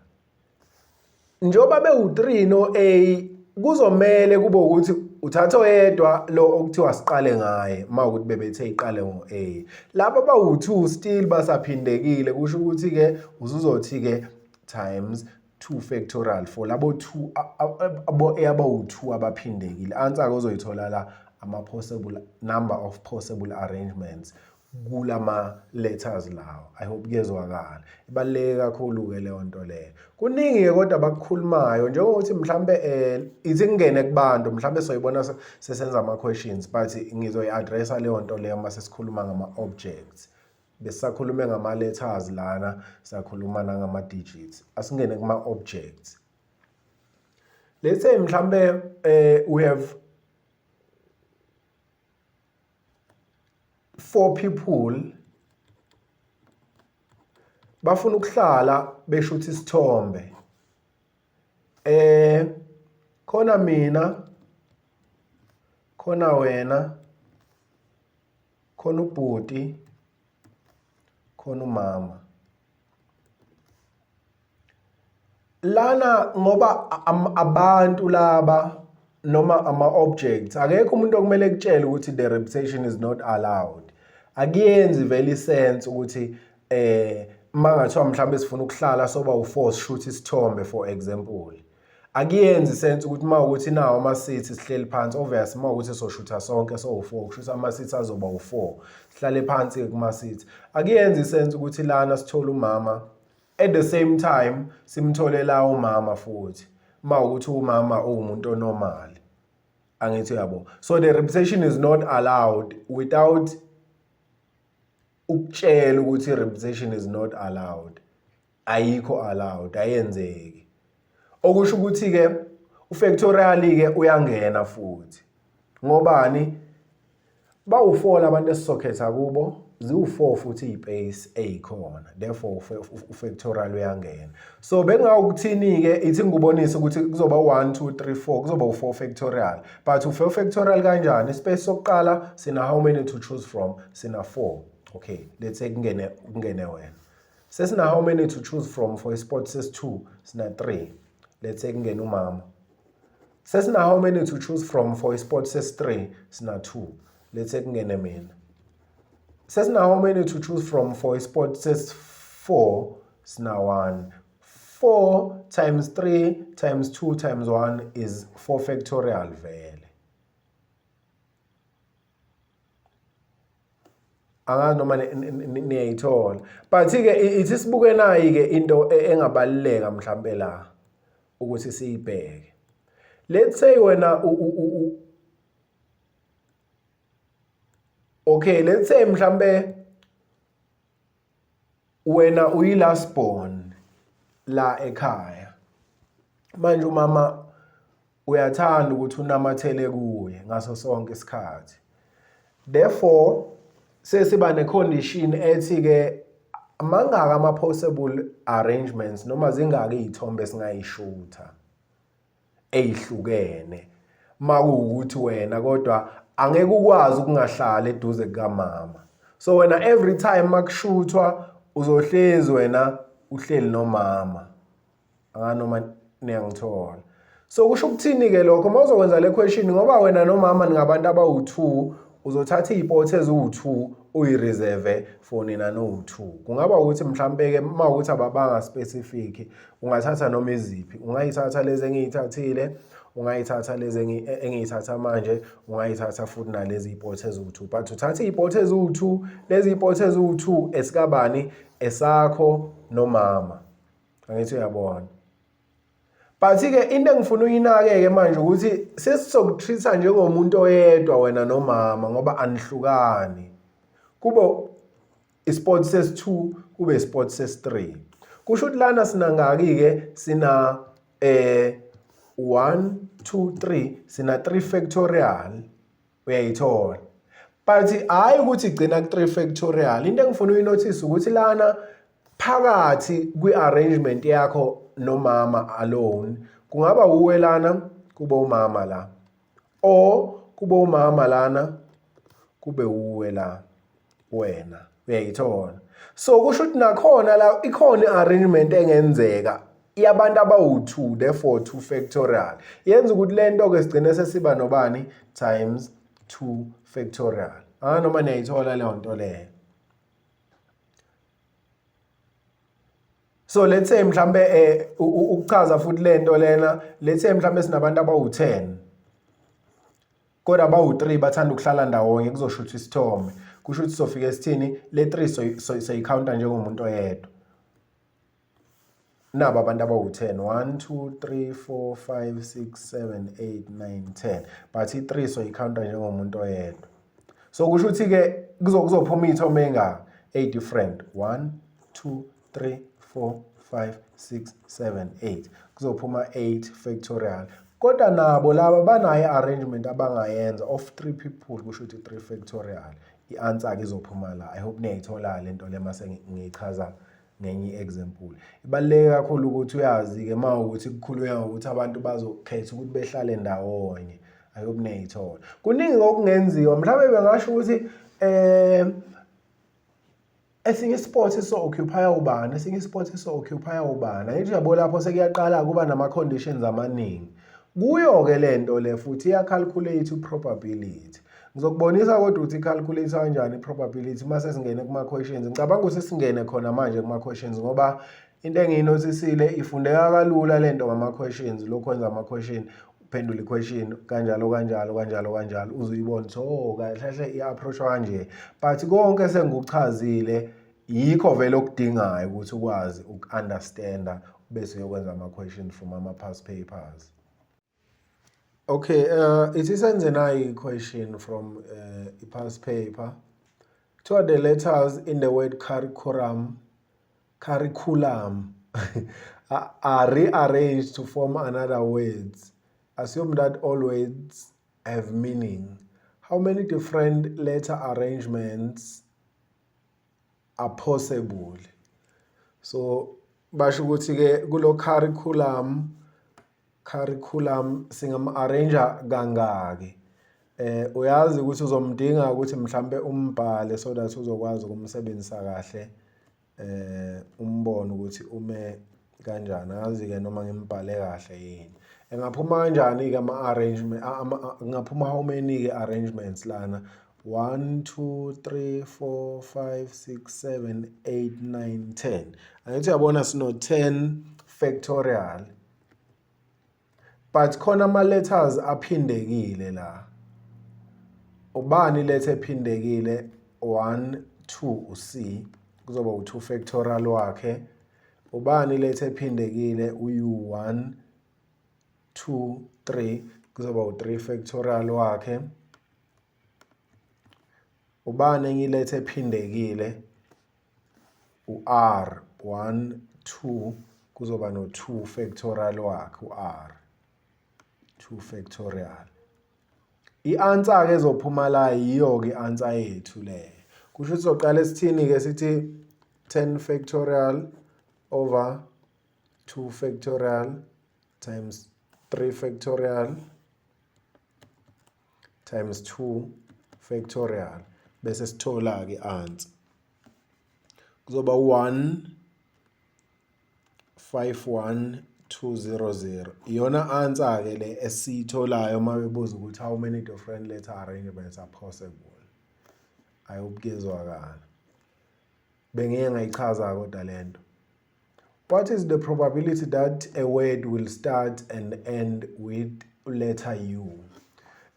njengoba bewu-3 no-a kuzomele kube ukuthi uthatha oyedwa lo okuthiwa siqale ngaye uma ukuthi bebethe iqale ngo-a laba bawu-2 still basaphindekile kusho ukuthi-ke usuzothi-ke times 2 factorial for labo 2 abo A abawu-2 abaphindekile answer-ke ozoyithola la ama-possible number of possible arrangements kulama letters lawo i hope kuyezwakala ibaluleke kakhulu-ke leyo nto leyo kuningi-ke kodwa abakukhulumayo njengokuthi mhlampe um ithi kungene kubantu mhlampe soyibona sesenza ama-questions but ngizoyi-addressa leyo nto leyo uma sesikhuluma ngama-objects Besisakhulume ngama-letters lana, sakhuluma nangama-digits. Asingene kuma-objects. Let's say mhlambe we have four people bafuna ukuhlala beshutha isithombe. Eh khona mina khona wena khona ubhuti khona umama lana ngoba abantu laba noma ama-objects akekho umuntu okumele kutshele ukuthi the reputation is not allowed akuyenzi vele isense ukuthi eh mangathiwa mhlawumbe sifuna ukuhlala soba u-four sishuthi isithombe for example Akuyenzi sense ukuthi uma ukuthi nawo ama-seats sihleli phansi obvious uma ukuthi soshutha sonke sowu-four kusho ukuthi ama-seats azoba u-four sihlale phansi-ke kuma-seats akuyenzi sense ukuthi lana sithole umama at the same time simthole la umama futhi uma ukuthi umama uwumuntu onormal angithi uyabo so the reputation is not allowed without ukutshela ukuthi reputation is not allowed ayikho allowed ayenzeki okusho ukuthi ke ufactorial ke uyangena futhi ngobani bawu4 abantu esizokhetha kubo ziwu4 futhi izipace ezikhona therefore ufactorial uyangena so bengawukuthini ke ithi ngikubonise ukuthi kuzoba 1 2 3 4 kuzoba u4 factorial but u4 factorial kanjani ispace sokuqala sina how many to choose from sina 4 okay let's say kungene kungene wena Sesina how many to choose from for ispot sesi-2 sina 3 let's say kungena umama. Sesina how many to choose from for ispot ses-3? Sina 2. Let's say kungene mina. Sesina how many to choose from for ispot ses-4? Sina 1. 4 times 3 times 2 times 1 is 4 factorial vele. Angazi noma niyayithola, but-ke ithi sibuke nayi-ke into engabaluleka mhlampe la ukuthi siyibheke. Let's say wena, okay, let's say mhlambe wena uyi-last born la ekhaya. Manje umama uyathanda ukuthi unamathele kuye ngaso sonke isikhathi. Therefore sesiba ne-condition ethi-ke mangaka ama-possible arrangements noma zingaki iy'thombe esingayishutha ey'hlukene makuwukuthi wena kodwa angeke ukwazi ukungahlali eduze kukamama. So wena every time makushuthwa uzohlezi wena uhleli nomama. Anganoma niyangithola. So kusho ukuthini-ke lokho uma uzokwenza le question? Ngoba wena nomama ningabantu abawu-2, uzothatha iy'pothi eziwu-2 uyi-reserve for nina no-2. Kungaba ukuthi mhlampe-ke uma ukuthi ababanga specific, ungathatha noma iziphi. Ungayithatha lezi engiyithathile, ungayithatha lezi engiyithatha manje, ungayithatha futhi nalezi iy'pothi eziwu-2, but uthatha iy'pothi eziwu-2, lezi iy'pothi eziwu-2 esikabani? Esakho nomama. Angithi uyabona? But-ke into engifuna uyinake-ke manje ukuthi sesizoku-treat-a njengomuntu oyedwa wena nomama, ngoba anihlukani. Kube ispot ses-2, kube ispot ses-3. Kusho ukuthi lana sinangaki-ke? Sina 1 2 3, sina 3 factorial. Uyayithola? But hhayi ukuthi igcina ku-3 factorial. Into engifuna uyinothise ukuthi lana phakathi kwi-arrangement yakho nomama alone, kungaba uwe lana, kube umama la, or kube umama lana, kube uwe la wena. Uyayithola? So kusho ukuthi nakhona la ikhona i-arrangement engenzeka yabantu abawu-2, therefore 2 factorial yenza ukuthi le nto-ke sigcine sesiba nobani? Times 2 factorial. Ah, noma niyayithola leyo nto leyo? So let's say mhlambe ukuchaza futhi lento lena, let's say mhlambe sinabantu abawu-10 kodwa abawu-3 bathanda ukuhlala ndawonye, kuzoshuthwa isithombe. Kusho ukuthi sofike sithini? Le 3 soyikhawunta njengomuntu oyedwa. Nabo abantu abawu-10, 1 2 3 4 5 6 7 8 9 10, but i-3 soyikhawunta njengomuntu oyedwa. So kusho ukuthi-ke kuzophuma iy'thombe ey'ngaka eyi-different? 1 2 3 4 5 6 7 8, kuzophuma 8 factorial. Kodwa nabo laba banayo i-arrangement abangayenza of 3 people, kusho ukuthi 3 factorial. I-answer-ke izophuma la. I hope niyayithola le nto le mase ngiyichaza ngenye i-example. Ibaluleke kakhulu ukuthi uyazi-ke uma ukuthi kukhulunywa ngokuthi abantu bazokhetha ukuthi behlale ndawonye. I hope niyayithola. Kuningi okungenziwa. Mhlawumbe bengasho ukuthi esinye ispot so-occupy ubani, esinye ispot so-occupy ubani. Angithi uyabo lapho sekuyaqala kuba nama-conditions amaningi. Kuyo-ke le nto le futhi iya-calculate i-probability. Ngizokubonisa kodwa ukuthi i-calculate kanjani i-probability uma sesingene kuma-questions. Ngicabanga ukuthi singene khona manje kuma-questions, ngoba into engiyinothisile ifundeka kalula le nto ngama-questions. Lokhu wenza ama-question, uphendula i-question kanjalo kanjalo kanjalo kanjalo, uze uyibone ukuthi oh, kahle kahle i-approach kanje. But konke sengikuchazile yikho vele okudingayo ukuthi ukwazi uku-understanda bese uyokwenza ama-question from ama-past papers. Okay, ithi senze nayi i-question from i-past paper. Kuthiwa the letters in the word curriculum are rearranged to form another words. Assume that all words have meaning. How many different letter arrangements are possible? So basho ukuthi ke kulo curriculum singam-arrange kangaki? Uyazi ukuthi uzomdinga ukuthi mhlambe umbhale so that uzokwazi ukumsebenzisa kahle, umbono ukuthi ume kanjani. Angazi-ke noma ngimbhale kahle yini. Engaphuma kanjani-ke ama-arrangement, kungaphuma how many-ke arrangements lana? 1 2 3 4 5 6 7 8 9 10. Angithi uyabona sino 10 factorial, but khona ama letters aphindekile la. Ubani letter ephindekile? 1 2 u-C, kuzoba u-2 factorial wakhe. Ubani letter ephindekile? U-U 1 2 3, kuzoba u-3 factorial wakhe. Ubani enye iletha ephindekile? U-R 1 2, kuzoba no-2 factorial wakhe u-R, 2 factorial. I-answer ke ezophuma la yiyo ke i-answer yethu leyo. Kusho ukuthi sizoqala sithini ke? Sithi 10 factorial over 2 factorial times 3 factorial times 2 factorial, bese sithola ke answer kuzoba 1 5 1 200. Iyona answer ke le esiyitholayo uma bebuza ukuthi how many different letter arrangements are possible. I hope kuyezwakala, bengeke ngayichaza kodwa lento. What is the probability that a word will start and end with letter U?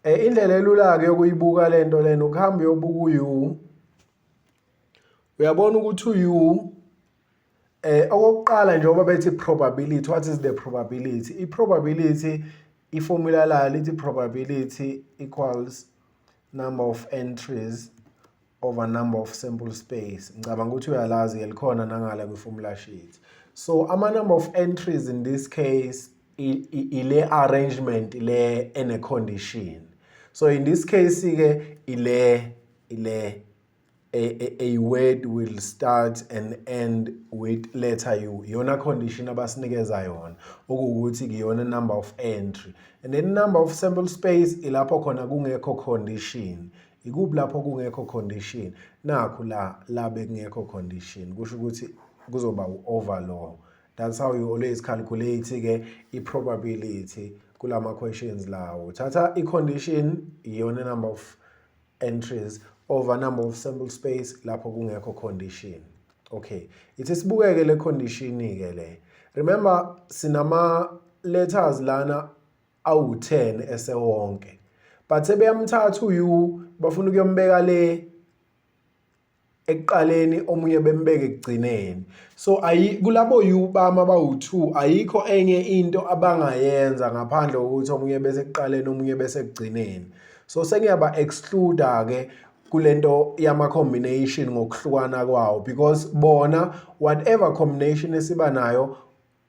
Indlela elula ke yokuyibuka lento lena ukuhamba uyobuka u-U. Uyabona ukuthi u-U, okokuqala, njengoba bethi probability, what is the probability? I-probability, iformula layo lithi probability equals number of entries over number of sample space. Ngicabanga ukuthi uyalazi ke, likhona nangala kwi-formula sheet. So ama number of entries in this case ile arrangement le ene condition. So in this case ke ile a word will start and end with letter U, iyona condition abasinikeza yona, okuwukuthi iyona number of entry. And then number of sample space ilapho khona kungekho condition. Ikuphi lapho kungekho condition? Nakhu la bekungekho condition, kusho ukuthi kuzoba u-over lo. That's how you always calculate ke i-probability kulama questions lawo. Thatha i-condition, iyona number of entries, over number of sample space lapho kungekho condition. Okay, ithi sibukeke le condition ke le. Remember, sinama letters lana awu-10 esewonke, but sebeyamthatha u-U, bafuna ukuyombeka le ekuqaleni, omunye bembeke ekugcineni. So ayi kulabo U bama bawu-2, ayikho enye into abangayenza ngaphandle kokuthi omunye bese ekuqaleni, omunye bese ekugcineni. So sengiyaba exclude ke kulento yama combination ngokuhlukana kwawo, because bona whatever combination esiba nayo,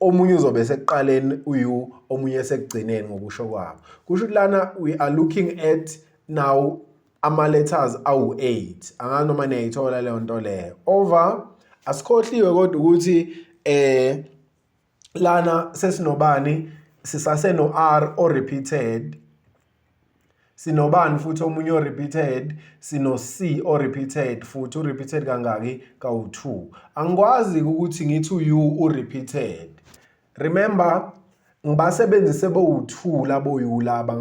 omunye uzobe sekuqaleni u-U, omunye sekugcineni ngokusho kwabo. Kusho ukuthi lana we are looking at now ama letters awu-8. Angazi noma niyayithola leyo nto leyo. Over, asikhohliwe kodwa ukuthi lana sesinobani? Sisase no R o repeated. Sinobani futhi omunye o repeated? Sino C o repeated futhi. U repeated kangaki? Kawu2. Angikwazi ukuthi ngithi u U repeated. Remember, ngibasebenzise bowu2 labo U laba,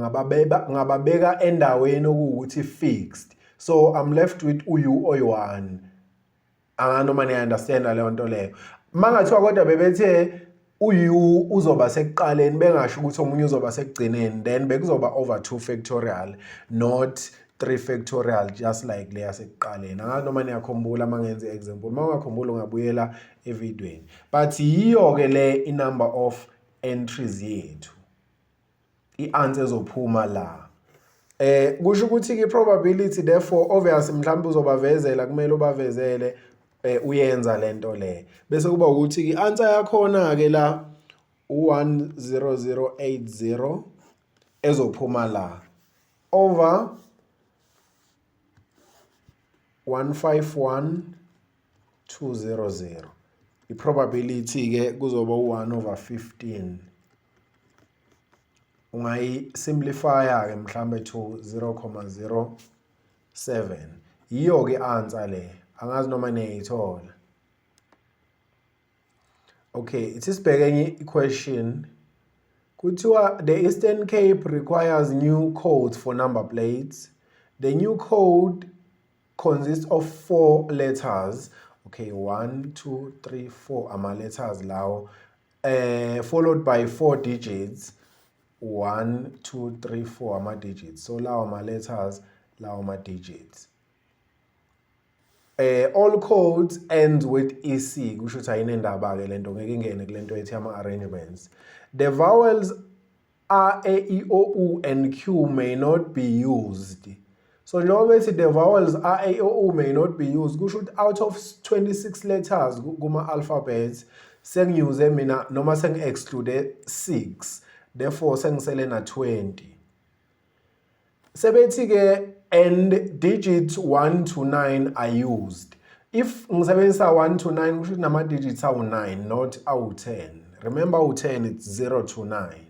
ngababeka endaweni okuwukuthi fixed, so I'm left with u-U oyi-1. Angazi noma niya-understand leyo nto leyo. Mangathiwa kodwa bebethe u-U uzoba sekuqaleni, bengasho ukuthi omunye uzoba sekugcineni, then bekuzoba over 2 factorial, not 3 factorial, just like le yasekuqaleni. Angazi noma niyakhumbula uma ngenza i-example. Uma ungakhumbula, ungabuyela evidweni. But yiyo-ke le i-number of entries yethu, i-answer ezophuma la. Kusho ukuthi ke probability therefore, obvious, mhlawumbe uzobavezela, kumele ubavezele uyenza lento le, bese kuba ukuthi i-answer yakhona ke la u10080 ezophuma la over 151200. I-probability ke kuzoba u1 over 15. Ungayi-simplify ke mhlambe to 0.07. Yiyo ke answer le. Angazi noma niyayithola. Okay, ithi sibheke enye i-question. Kuthiwa the Eastern Cape requires new codes for number plates. The new code consists of four letters. Okay, 1 2 3 4 ama letters lawo. Followed by four digits. 1 2 3 4 ama digits. So lawo ama letters, lawo ama digits. All codes ends with EC, kusho ukuthi ayinendaba ke lento, ngeke ingene kulento ethi ama arrangements. The vowels A, E, I, O, U and Q may not be used. So njengoba bethi the vowels A, E, I, O, U may not be used, kusho ukuthi out of 26 letters kuma alphabets sengiyuze mina noma sengi-exclude 6, therefore sengisele na 20. Sebethi-ke and digits 1 to 9 are used. If ngisebenzisa 1 to 9, kusho ukuthi nama-digits awu-9, not awu-10. Remember, awu-10 it's 0 to 9.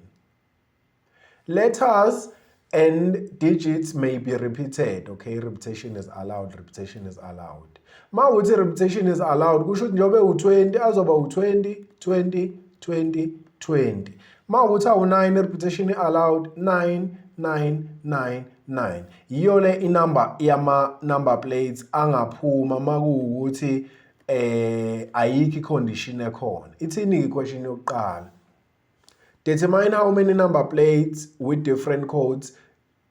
Letters and digits may be repeated. Okay, repetition is allowed, repetition is allowed. Ma ukuthi repetition is allowed, kusho ukuthi njengoba u-20 azoba u-20 20 20 20. Ma ukuthi awu-9, repetition allowed, 9 9 9 9. Yiyo le inumber yama number plates angaphuma makuwukuthi ayikho icondition ekhona. Ithini i-question yokuqala? Determine how many number plates with different codes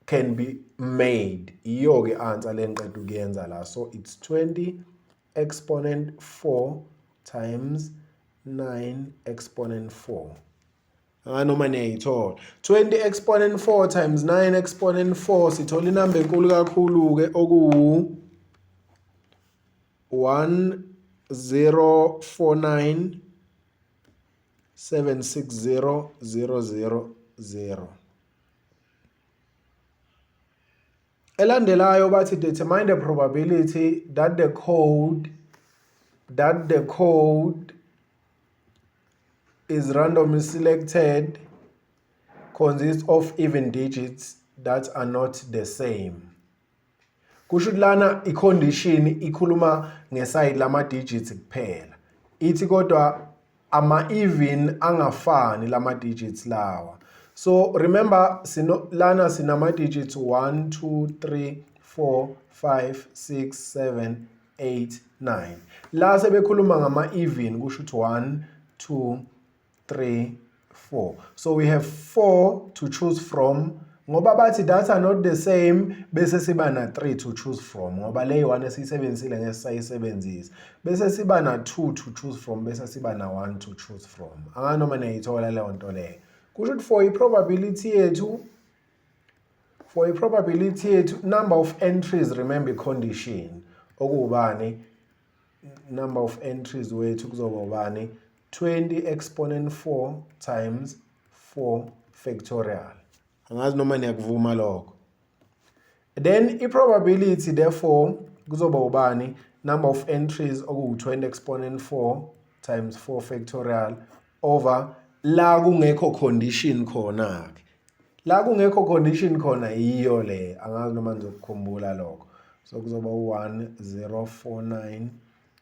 can be made. Iyo ke answer le ngiqeda ukuyenza la. So it's 20 exponent 4 times 9 exponent 4. Noma niyayithola 20 exponent 4 times 9 exponent 4, sithola inamba enkulu kakhulu ke, okuwu 1049 760 000. Elandelayo bathi determine the probability that the code is randomly selected consists of even digits that are not the same. Kusho ukuthi lana i-condition ikhuluma ngeside lama digits kuphela, ithi kodwa ama even angafani lama digits lawa. So remember, sino lana sinama digits 1 2 3 4 5 6 7 8 9. La sebekhuluma ngama even, kusho ukuthi 1 2 3 4, so we have 4 to choose from, ngoba bathi that are not the same. Bese siba na 3 to choose from, ngoba le 1 esiyisebenzisile ngeke sisayisebenzisa. Bese siba na 2 to choose from, bese siba na 1 to choose from. Anganoma niyayithola leyo nto leyo. Kusho ukuthi for i-probability yethu, number of entries, remember i-condition okuwubani, number of entries wethu kuzoba ubani? 20 exponent 4 times 4 factorial. Angazi noma niyakuvuma lokho. Then i-probability therefore kuzoba ubani? Number of entries, okuwu-20 exponent 4 times 4 factorial, over la kungekho condition khona ke. La kungekho condition khona yiyo le. Angazi noma nizokukhumbula lokho. So kuzoba u-1 0 4 9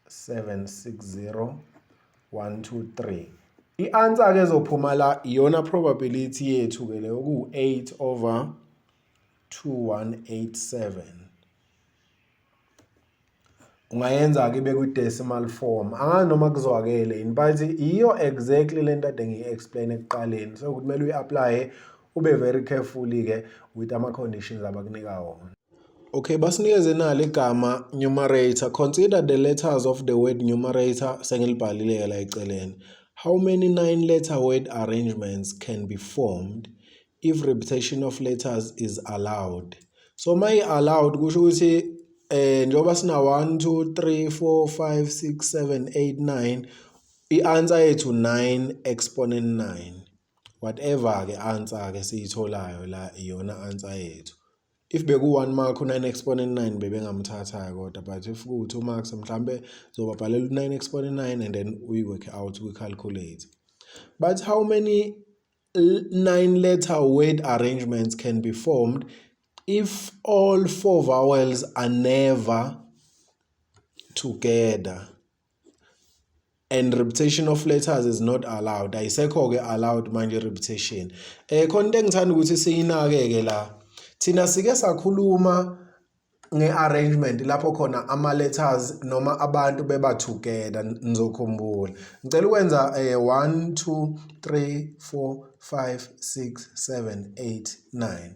7 6 0 1 2 3. I-answer ke ezophuma la iyona probability yethu ke leyo, ku-8 over 2187. Ungayenza ke ibe kwi-decimal form. Angazi noma kuzwakele yini, but iyo exactly lento ade ngiyi-explain ekuqaleni. So kumele uyi-apply, ube very careful ke with ama-conditions abakunika wona. Okay, basinikeze nali igama numerator. Consider the letters of the word numerator, sengilibhalile la eceleni. How many nine letter word arrangements can be formed if repetition of letters is allowed? So mayi allowed, kusho ukuthi njengoba sina 1 2 3 4 5 6 7 8 9, i-answer yethu 9 exponent 9. Whatever ke answer ke siyitholayo la, iyona answer yethu. If beku 1 mark, u9 exponent 9 bebengamthatha kodwa, but if ku 2 marks, mhlambe zobabhalela u9 exponent 9 and then we work out we calculate. But how many nine letter word arrangements can be formed if all four vowels are never together? And repetition of letters is not allowed. Ayisekho ke allowed manje repetition. Khona into engithanda ukuthi siyinake ke la. Thina sike sakhuluma nge-arrangement lapho khona ama-letters noma abantu beba together, nizokhumbula. Ngicela ukwenza 1 2 3 4 5 6 7 8 9.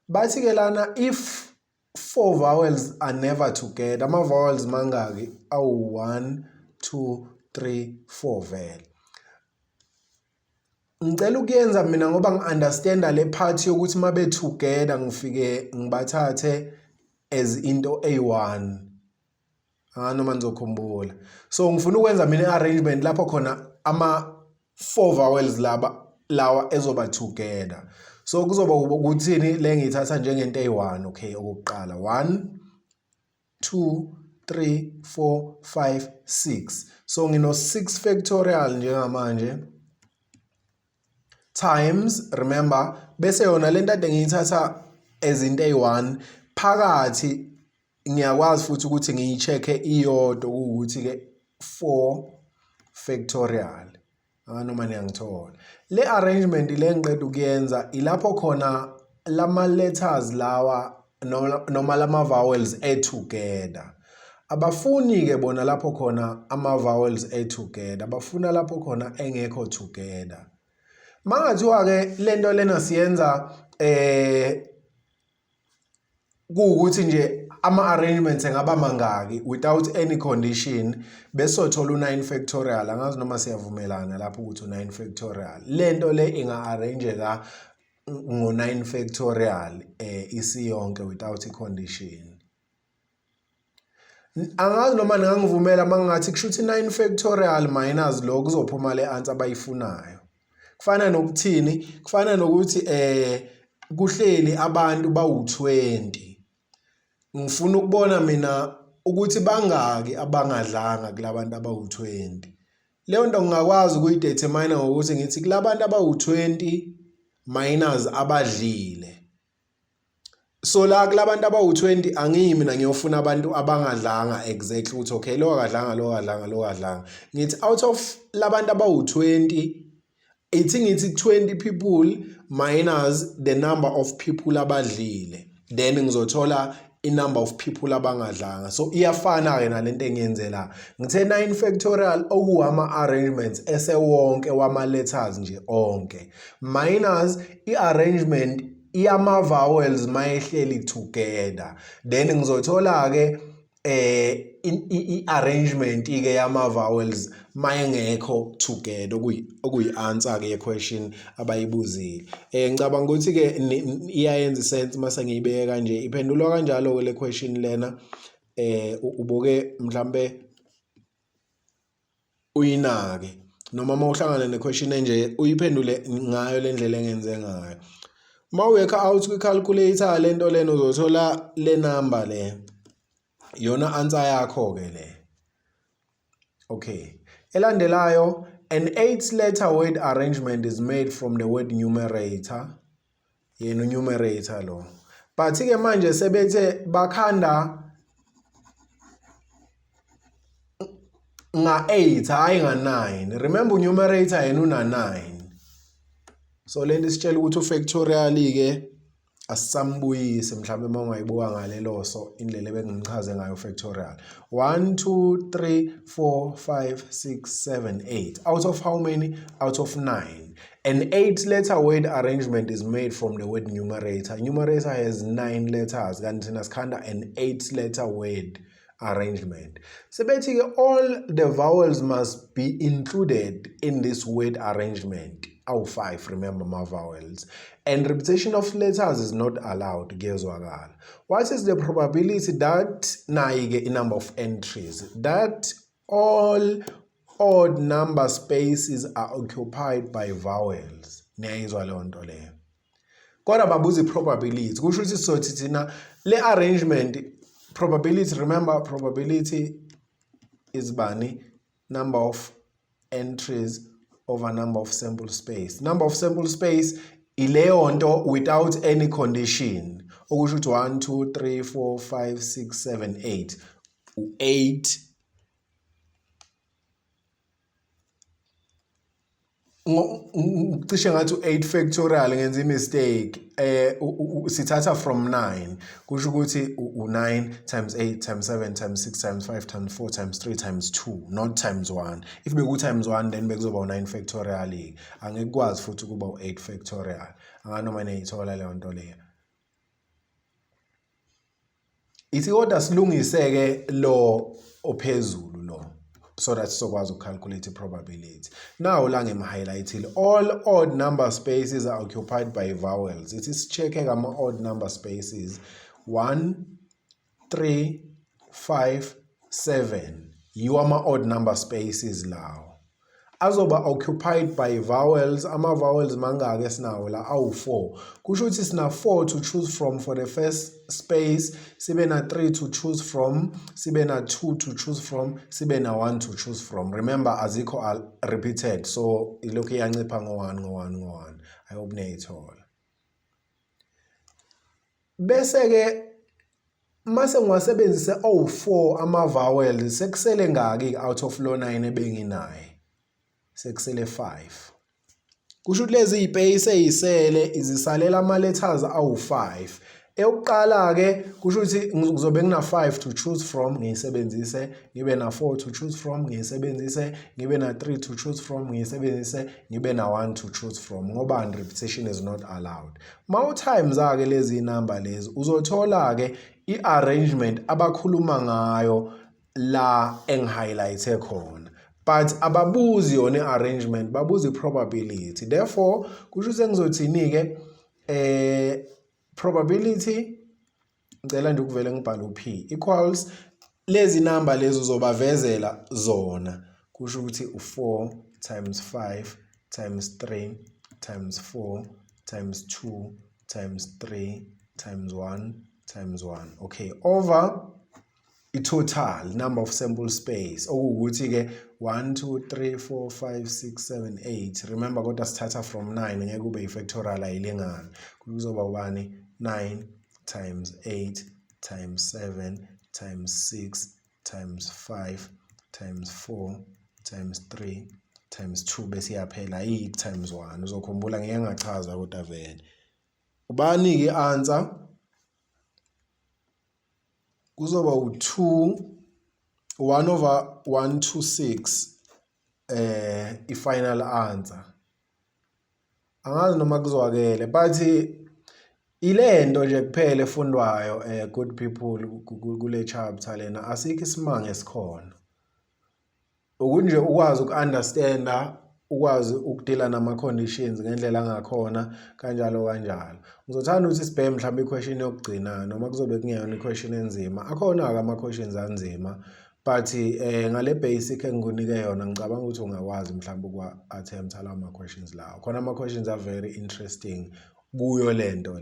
Bathi ke lana if four vowels are never together, ama vowels mangaki? Awu 1 2 3 4 vele. Ngicela ukuyenza mina ngoba ngi-understanda le part yokuthi uma be-together ngifike ngibathathe as into eyi-one. Noma nizokhumbula. So ngifuna ukwenza mina i-arrangement lapho khona ama four vowels laba lawa ezoba together. So kuzoba ukuthini le ngiyithatha njengento eyi-one, okay, okokuqala 1 2 3 4 5 6. So ngino 6 factorial njengamanje times, remember, bese yona lento ade ngiyithatha as into eyi-1 phakathi, ngiyakwazi futhi ukuthi ngiyi-check-e iyodwa, kuwukuthi ke 4 factorial. Noma niyangithola le arrangement le ngiqeda ukuyenza, ilapho khona lama letters lawa noma lama vowels e together. Abafuni ke bona lapho khona ama vowels e together, abafuna lapho khona engekho together. Mangathiwa ke lento lena siyenza kuwukuthi nje ama arrangements engaba mangaki without any condition, besothola u9 factorial. Angazi noma siyavumelana lapho ukuthi u9 factorial lento le inga arrangeka ngo9 factorial isiyonke without i condition. Angazi noma ningangivumela mangathi kusho ukuthi 9 factorial minus lo kuzophuma le answer abayifunayo. Kufana nokuthini? Kufana nokuthi kuhleli abantu bawu20, ngifuna ukubona mina ukuthi bangaki abangadlanga kulabantu abawu20. Leyo nto ngingakwazi ukuyidetermine ngokuthi ngithi kulabantu abawu20 minus abadlile. So la kulabantu abawu20 angiyi mina ngiyofuna abantu abangadlanga exactly ukuthi okay, lo akadlanga, lo akadlanga, lo akadlanga. Ngithi out of labantu abawu20, ithi ngithi 20 people minus the number of people abadlile, then ngizothola i-number of people abangadlanga. So iyafana-ke nalento engiyenze la. Ngithe 9 factorial, okuwama-arrangements esewonke wama-letters nje onke, minus i-arrangement yama-vowels mayehleli together, then ngizothola-ke i-arrangement ke yama-vowels mayengekho together, okuyi-answer ke ye-question abayibuzile. Ngicabanga ukuthi ke iyayenza isense mase ngiyibeke kanje, iphendulwa kanjalo ke le question lena. Ubuke mhlambe uyinake noma uma uhlangana ne-question enje uyiphendule ngayo le ndlela engenze ngayo. Uma u-work out kwi-calculator lento lena, uzothola le number le, iyona answer yakho ke le. Okay, elandelayo, an eight letter word arrangement is made from the word numerator. Yena numerator lo, but ke manje sebethe bakhanda nga-8, hhayi nga-9. Remember, numerator yena una-9. So lento isitshela ukuthi ufactorial ke asisambuyisi. Mhlawumbe uma ungayibuka ngalelo, so indlela ebengimchaze ngayo factorial, 1 2 3 4 5 6 7 8 out of how many? Out of 9. An eight letter word arrangement is made from the word numerator. Numerator has 9 letters, kanti thina sikhanda an eight letter word arrangement. Sebethi ke all the vowels must be included in this word arrangement, awu-5, remember, ma-vowels, and repetition of letters is not allowed. Kuyezwakala. What is the probability that, nayi-ke i-number of entries, that all odd number spaces are occupied by vowels? Niyayizwa leyo nto leyo? Kodwa babuza i-probability, kusho ukuthi sizothi thina le arrangement probability, remember, probability is bani? Number of entries over number of sample space. Number of sample space ileyo nto without any condition, okusho ukuthi 1 2 3 4 5 6 7 8, u-8. Cishe ngathi u-8 factorial, ngenza i-mistake. Sithatha from 9, kusho ukuthi u-9 times 8 times 7 times 6 times 5 times 4 times 3 times 2, not times 1. If beku times 1, then bekuzoba u-9 factorial, angeke kwazi futhi ukuba u-8 factorial. Anganoma niyayithola leyo nto leyo. Ithi kodwa silungise-ke lo ophezulu lo so that sizokwazi ukucalculate i-probability. Now la ngim-highlightile, all odd number spaces are occupied by vowels. Ithi si-check-e ama-odd number spaces: 1, 3, 5, 7, yiwo ama-odd number spaces lawo azoba occupied by vowels. Ama-vowels mangaki esinawo la? Awu-4. Kusho ukuthi sina 4 to choose from for the first space, sibe na 3 to choose from, sibe na 2 to choose from, sibe na 1 to choose from. Remember, azikho repeated, so ilokhu iyancipha ngo-1, ngo-1, ngo-1. I hope niyayithola. Bese-ke mase ngiwasebenzise owu-4 ama-vowels, sekusele ngaki out of lo 9 ebenginaye? Sekusele 5. Kusho ukuthi lezi y'space ey'sele izisalela ama-letters awu-5. Eyokuqala-ke, kusho ukuthi ngizobe ngina-5 to choose from, ngiyisebenzise, ngibe na-4 to choose from, ngiyisebenzise, ngibe na-3 to choose from, ngiyisebenzise, ngibe na-1 to choose from, ngoba repetition is not allowed. Ma u-times-ke lezi number lezi, uzothola-ke i-arrangement abakhuluma ngayo la engi-highlight-e khona, but ababuzi yona i-arrangement, babuza i-probability. Therefore kusho ukuthi sengizothini-ke? Probability, ngicela nje ukuvele ngibhale u-p equals lezi number lezi uzobavezela zona, kusho ukuthi u4 times 5 times 3 times 4 times 2 times 3 times 1 times 1, okay, over i-total number of sample space, okuwukuthi-ke 1, 2, 3, 4, 5, 6, 7, 8. Remember kodwa sithatha from 9, ngeke kube i-factorial, ayilingani. Kuzoba ubani? 9 times 8 times 7 times 6 times 5 times 4 times 3 times 2, bese iyaphela, ayi times 1. Uzokhumbula ngeke ngachaza kodwa vele ubani-ke i-answer kuzoba u-2, 1 over 126, i-final answer. Angazi noma kuzwakele, but ilento nje kuphela efundwayo, good people, kule chapter lena. Asikho isimanga esikhona, ukuthi nje ukwazi uku-understanda, ukwazi ukudila nama-conditions ngendlela angakhona, kanjalo kanjalo. Ngizothanda ukuthi sibheke mhlawumbe i-question yokugcina, noma kuzobe kungeyona i-question enzima. Akhona-ke ama-questions anzima, but ngale basic engikunike yona, ngicabanga ukuthi ungakwazi mhlawumbe ukuwa-attempt lawo ma-questions lawo. Khona ama-questions are very interesting kuyo lento.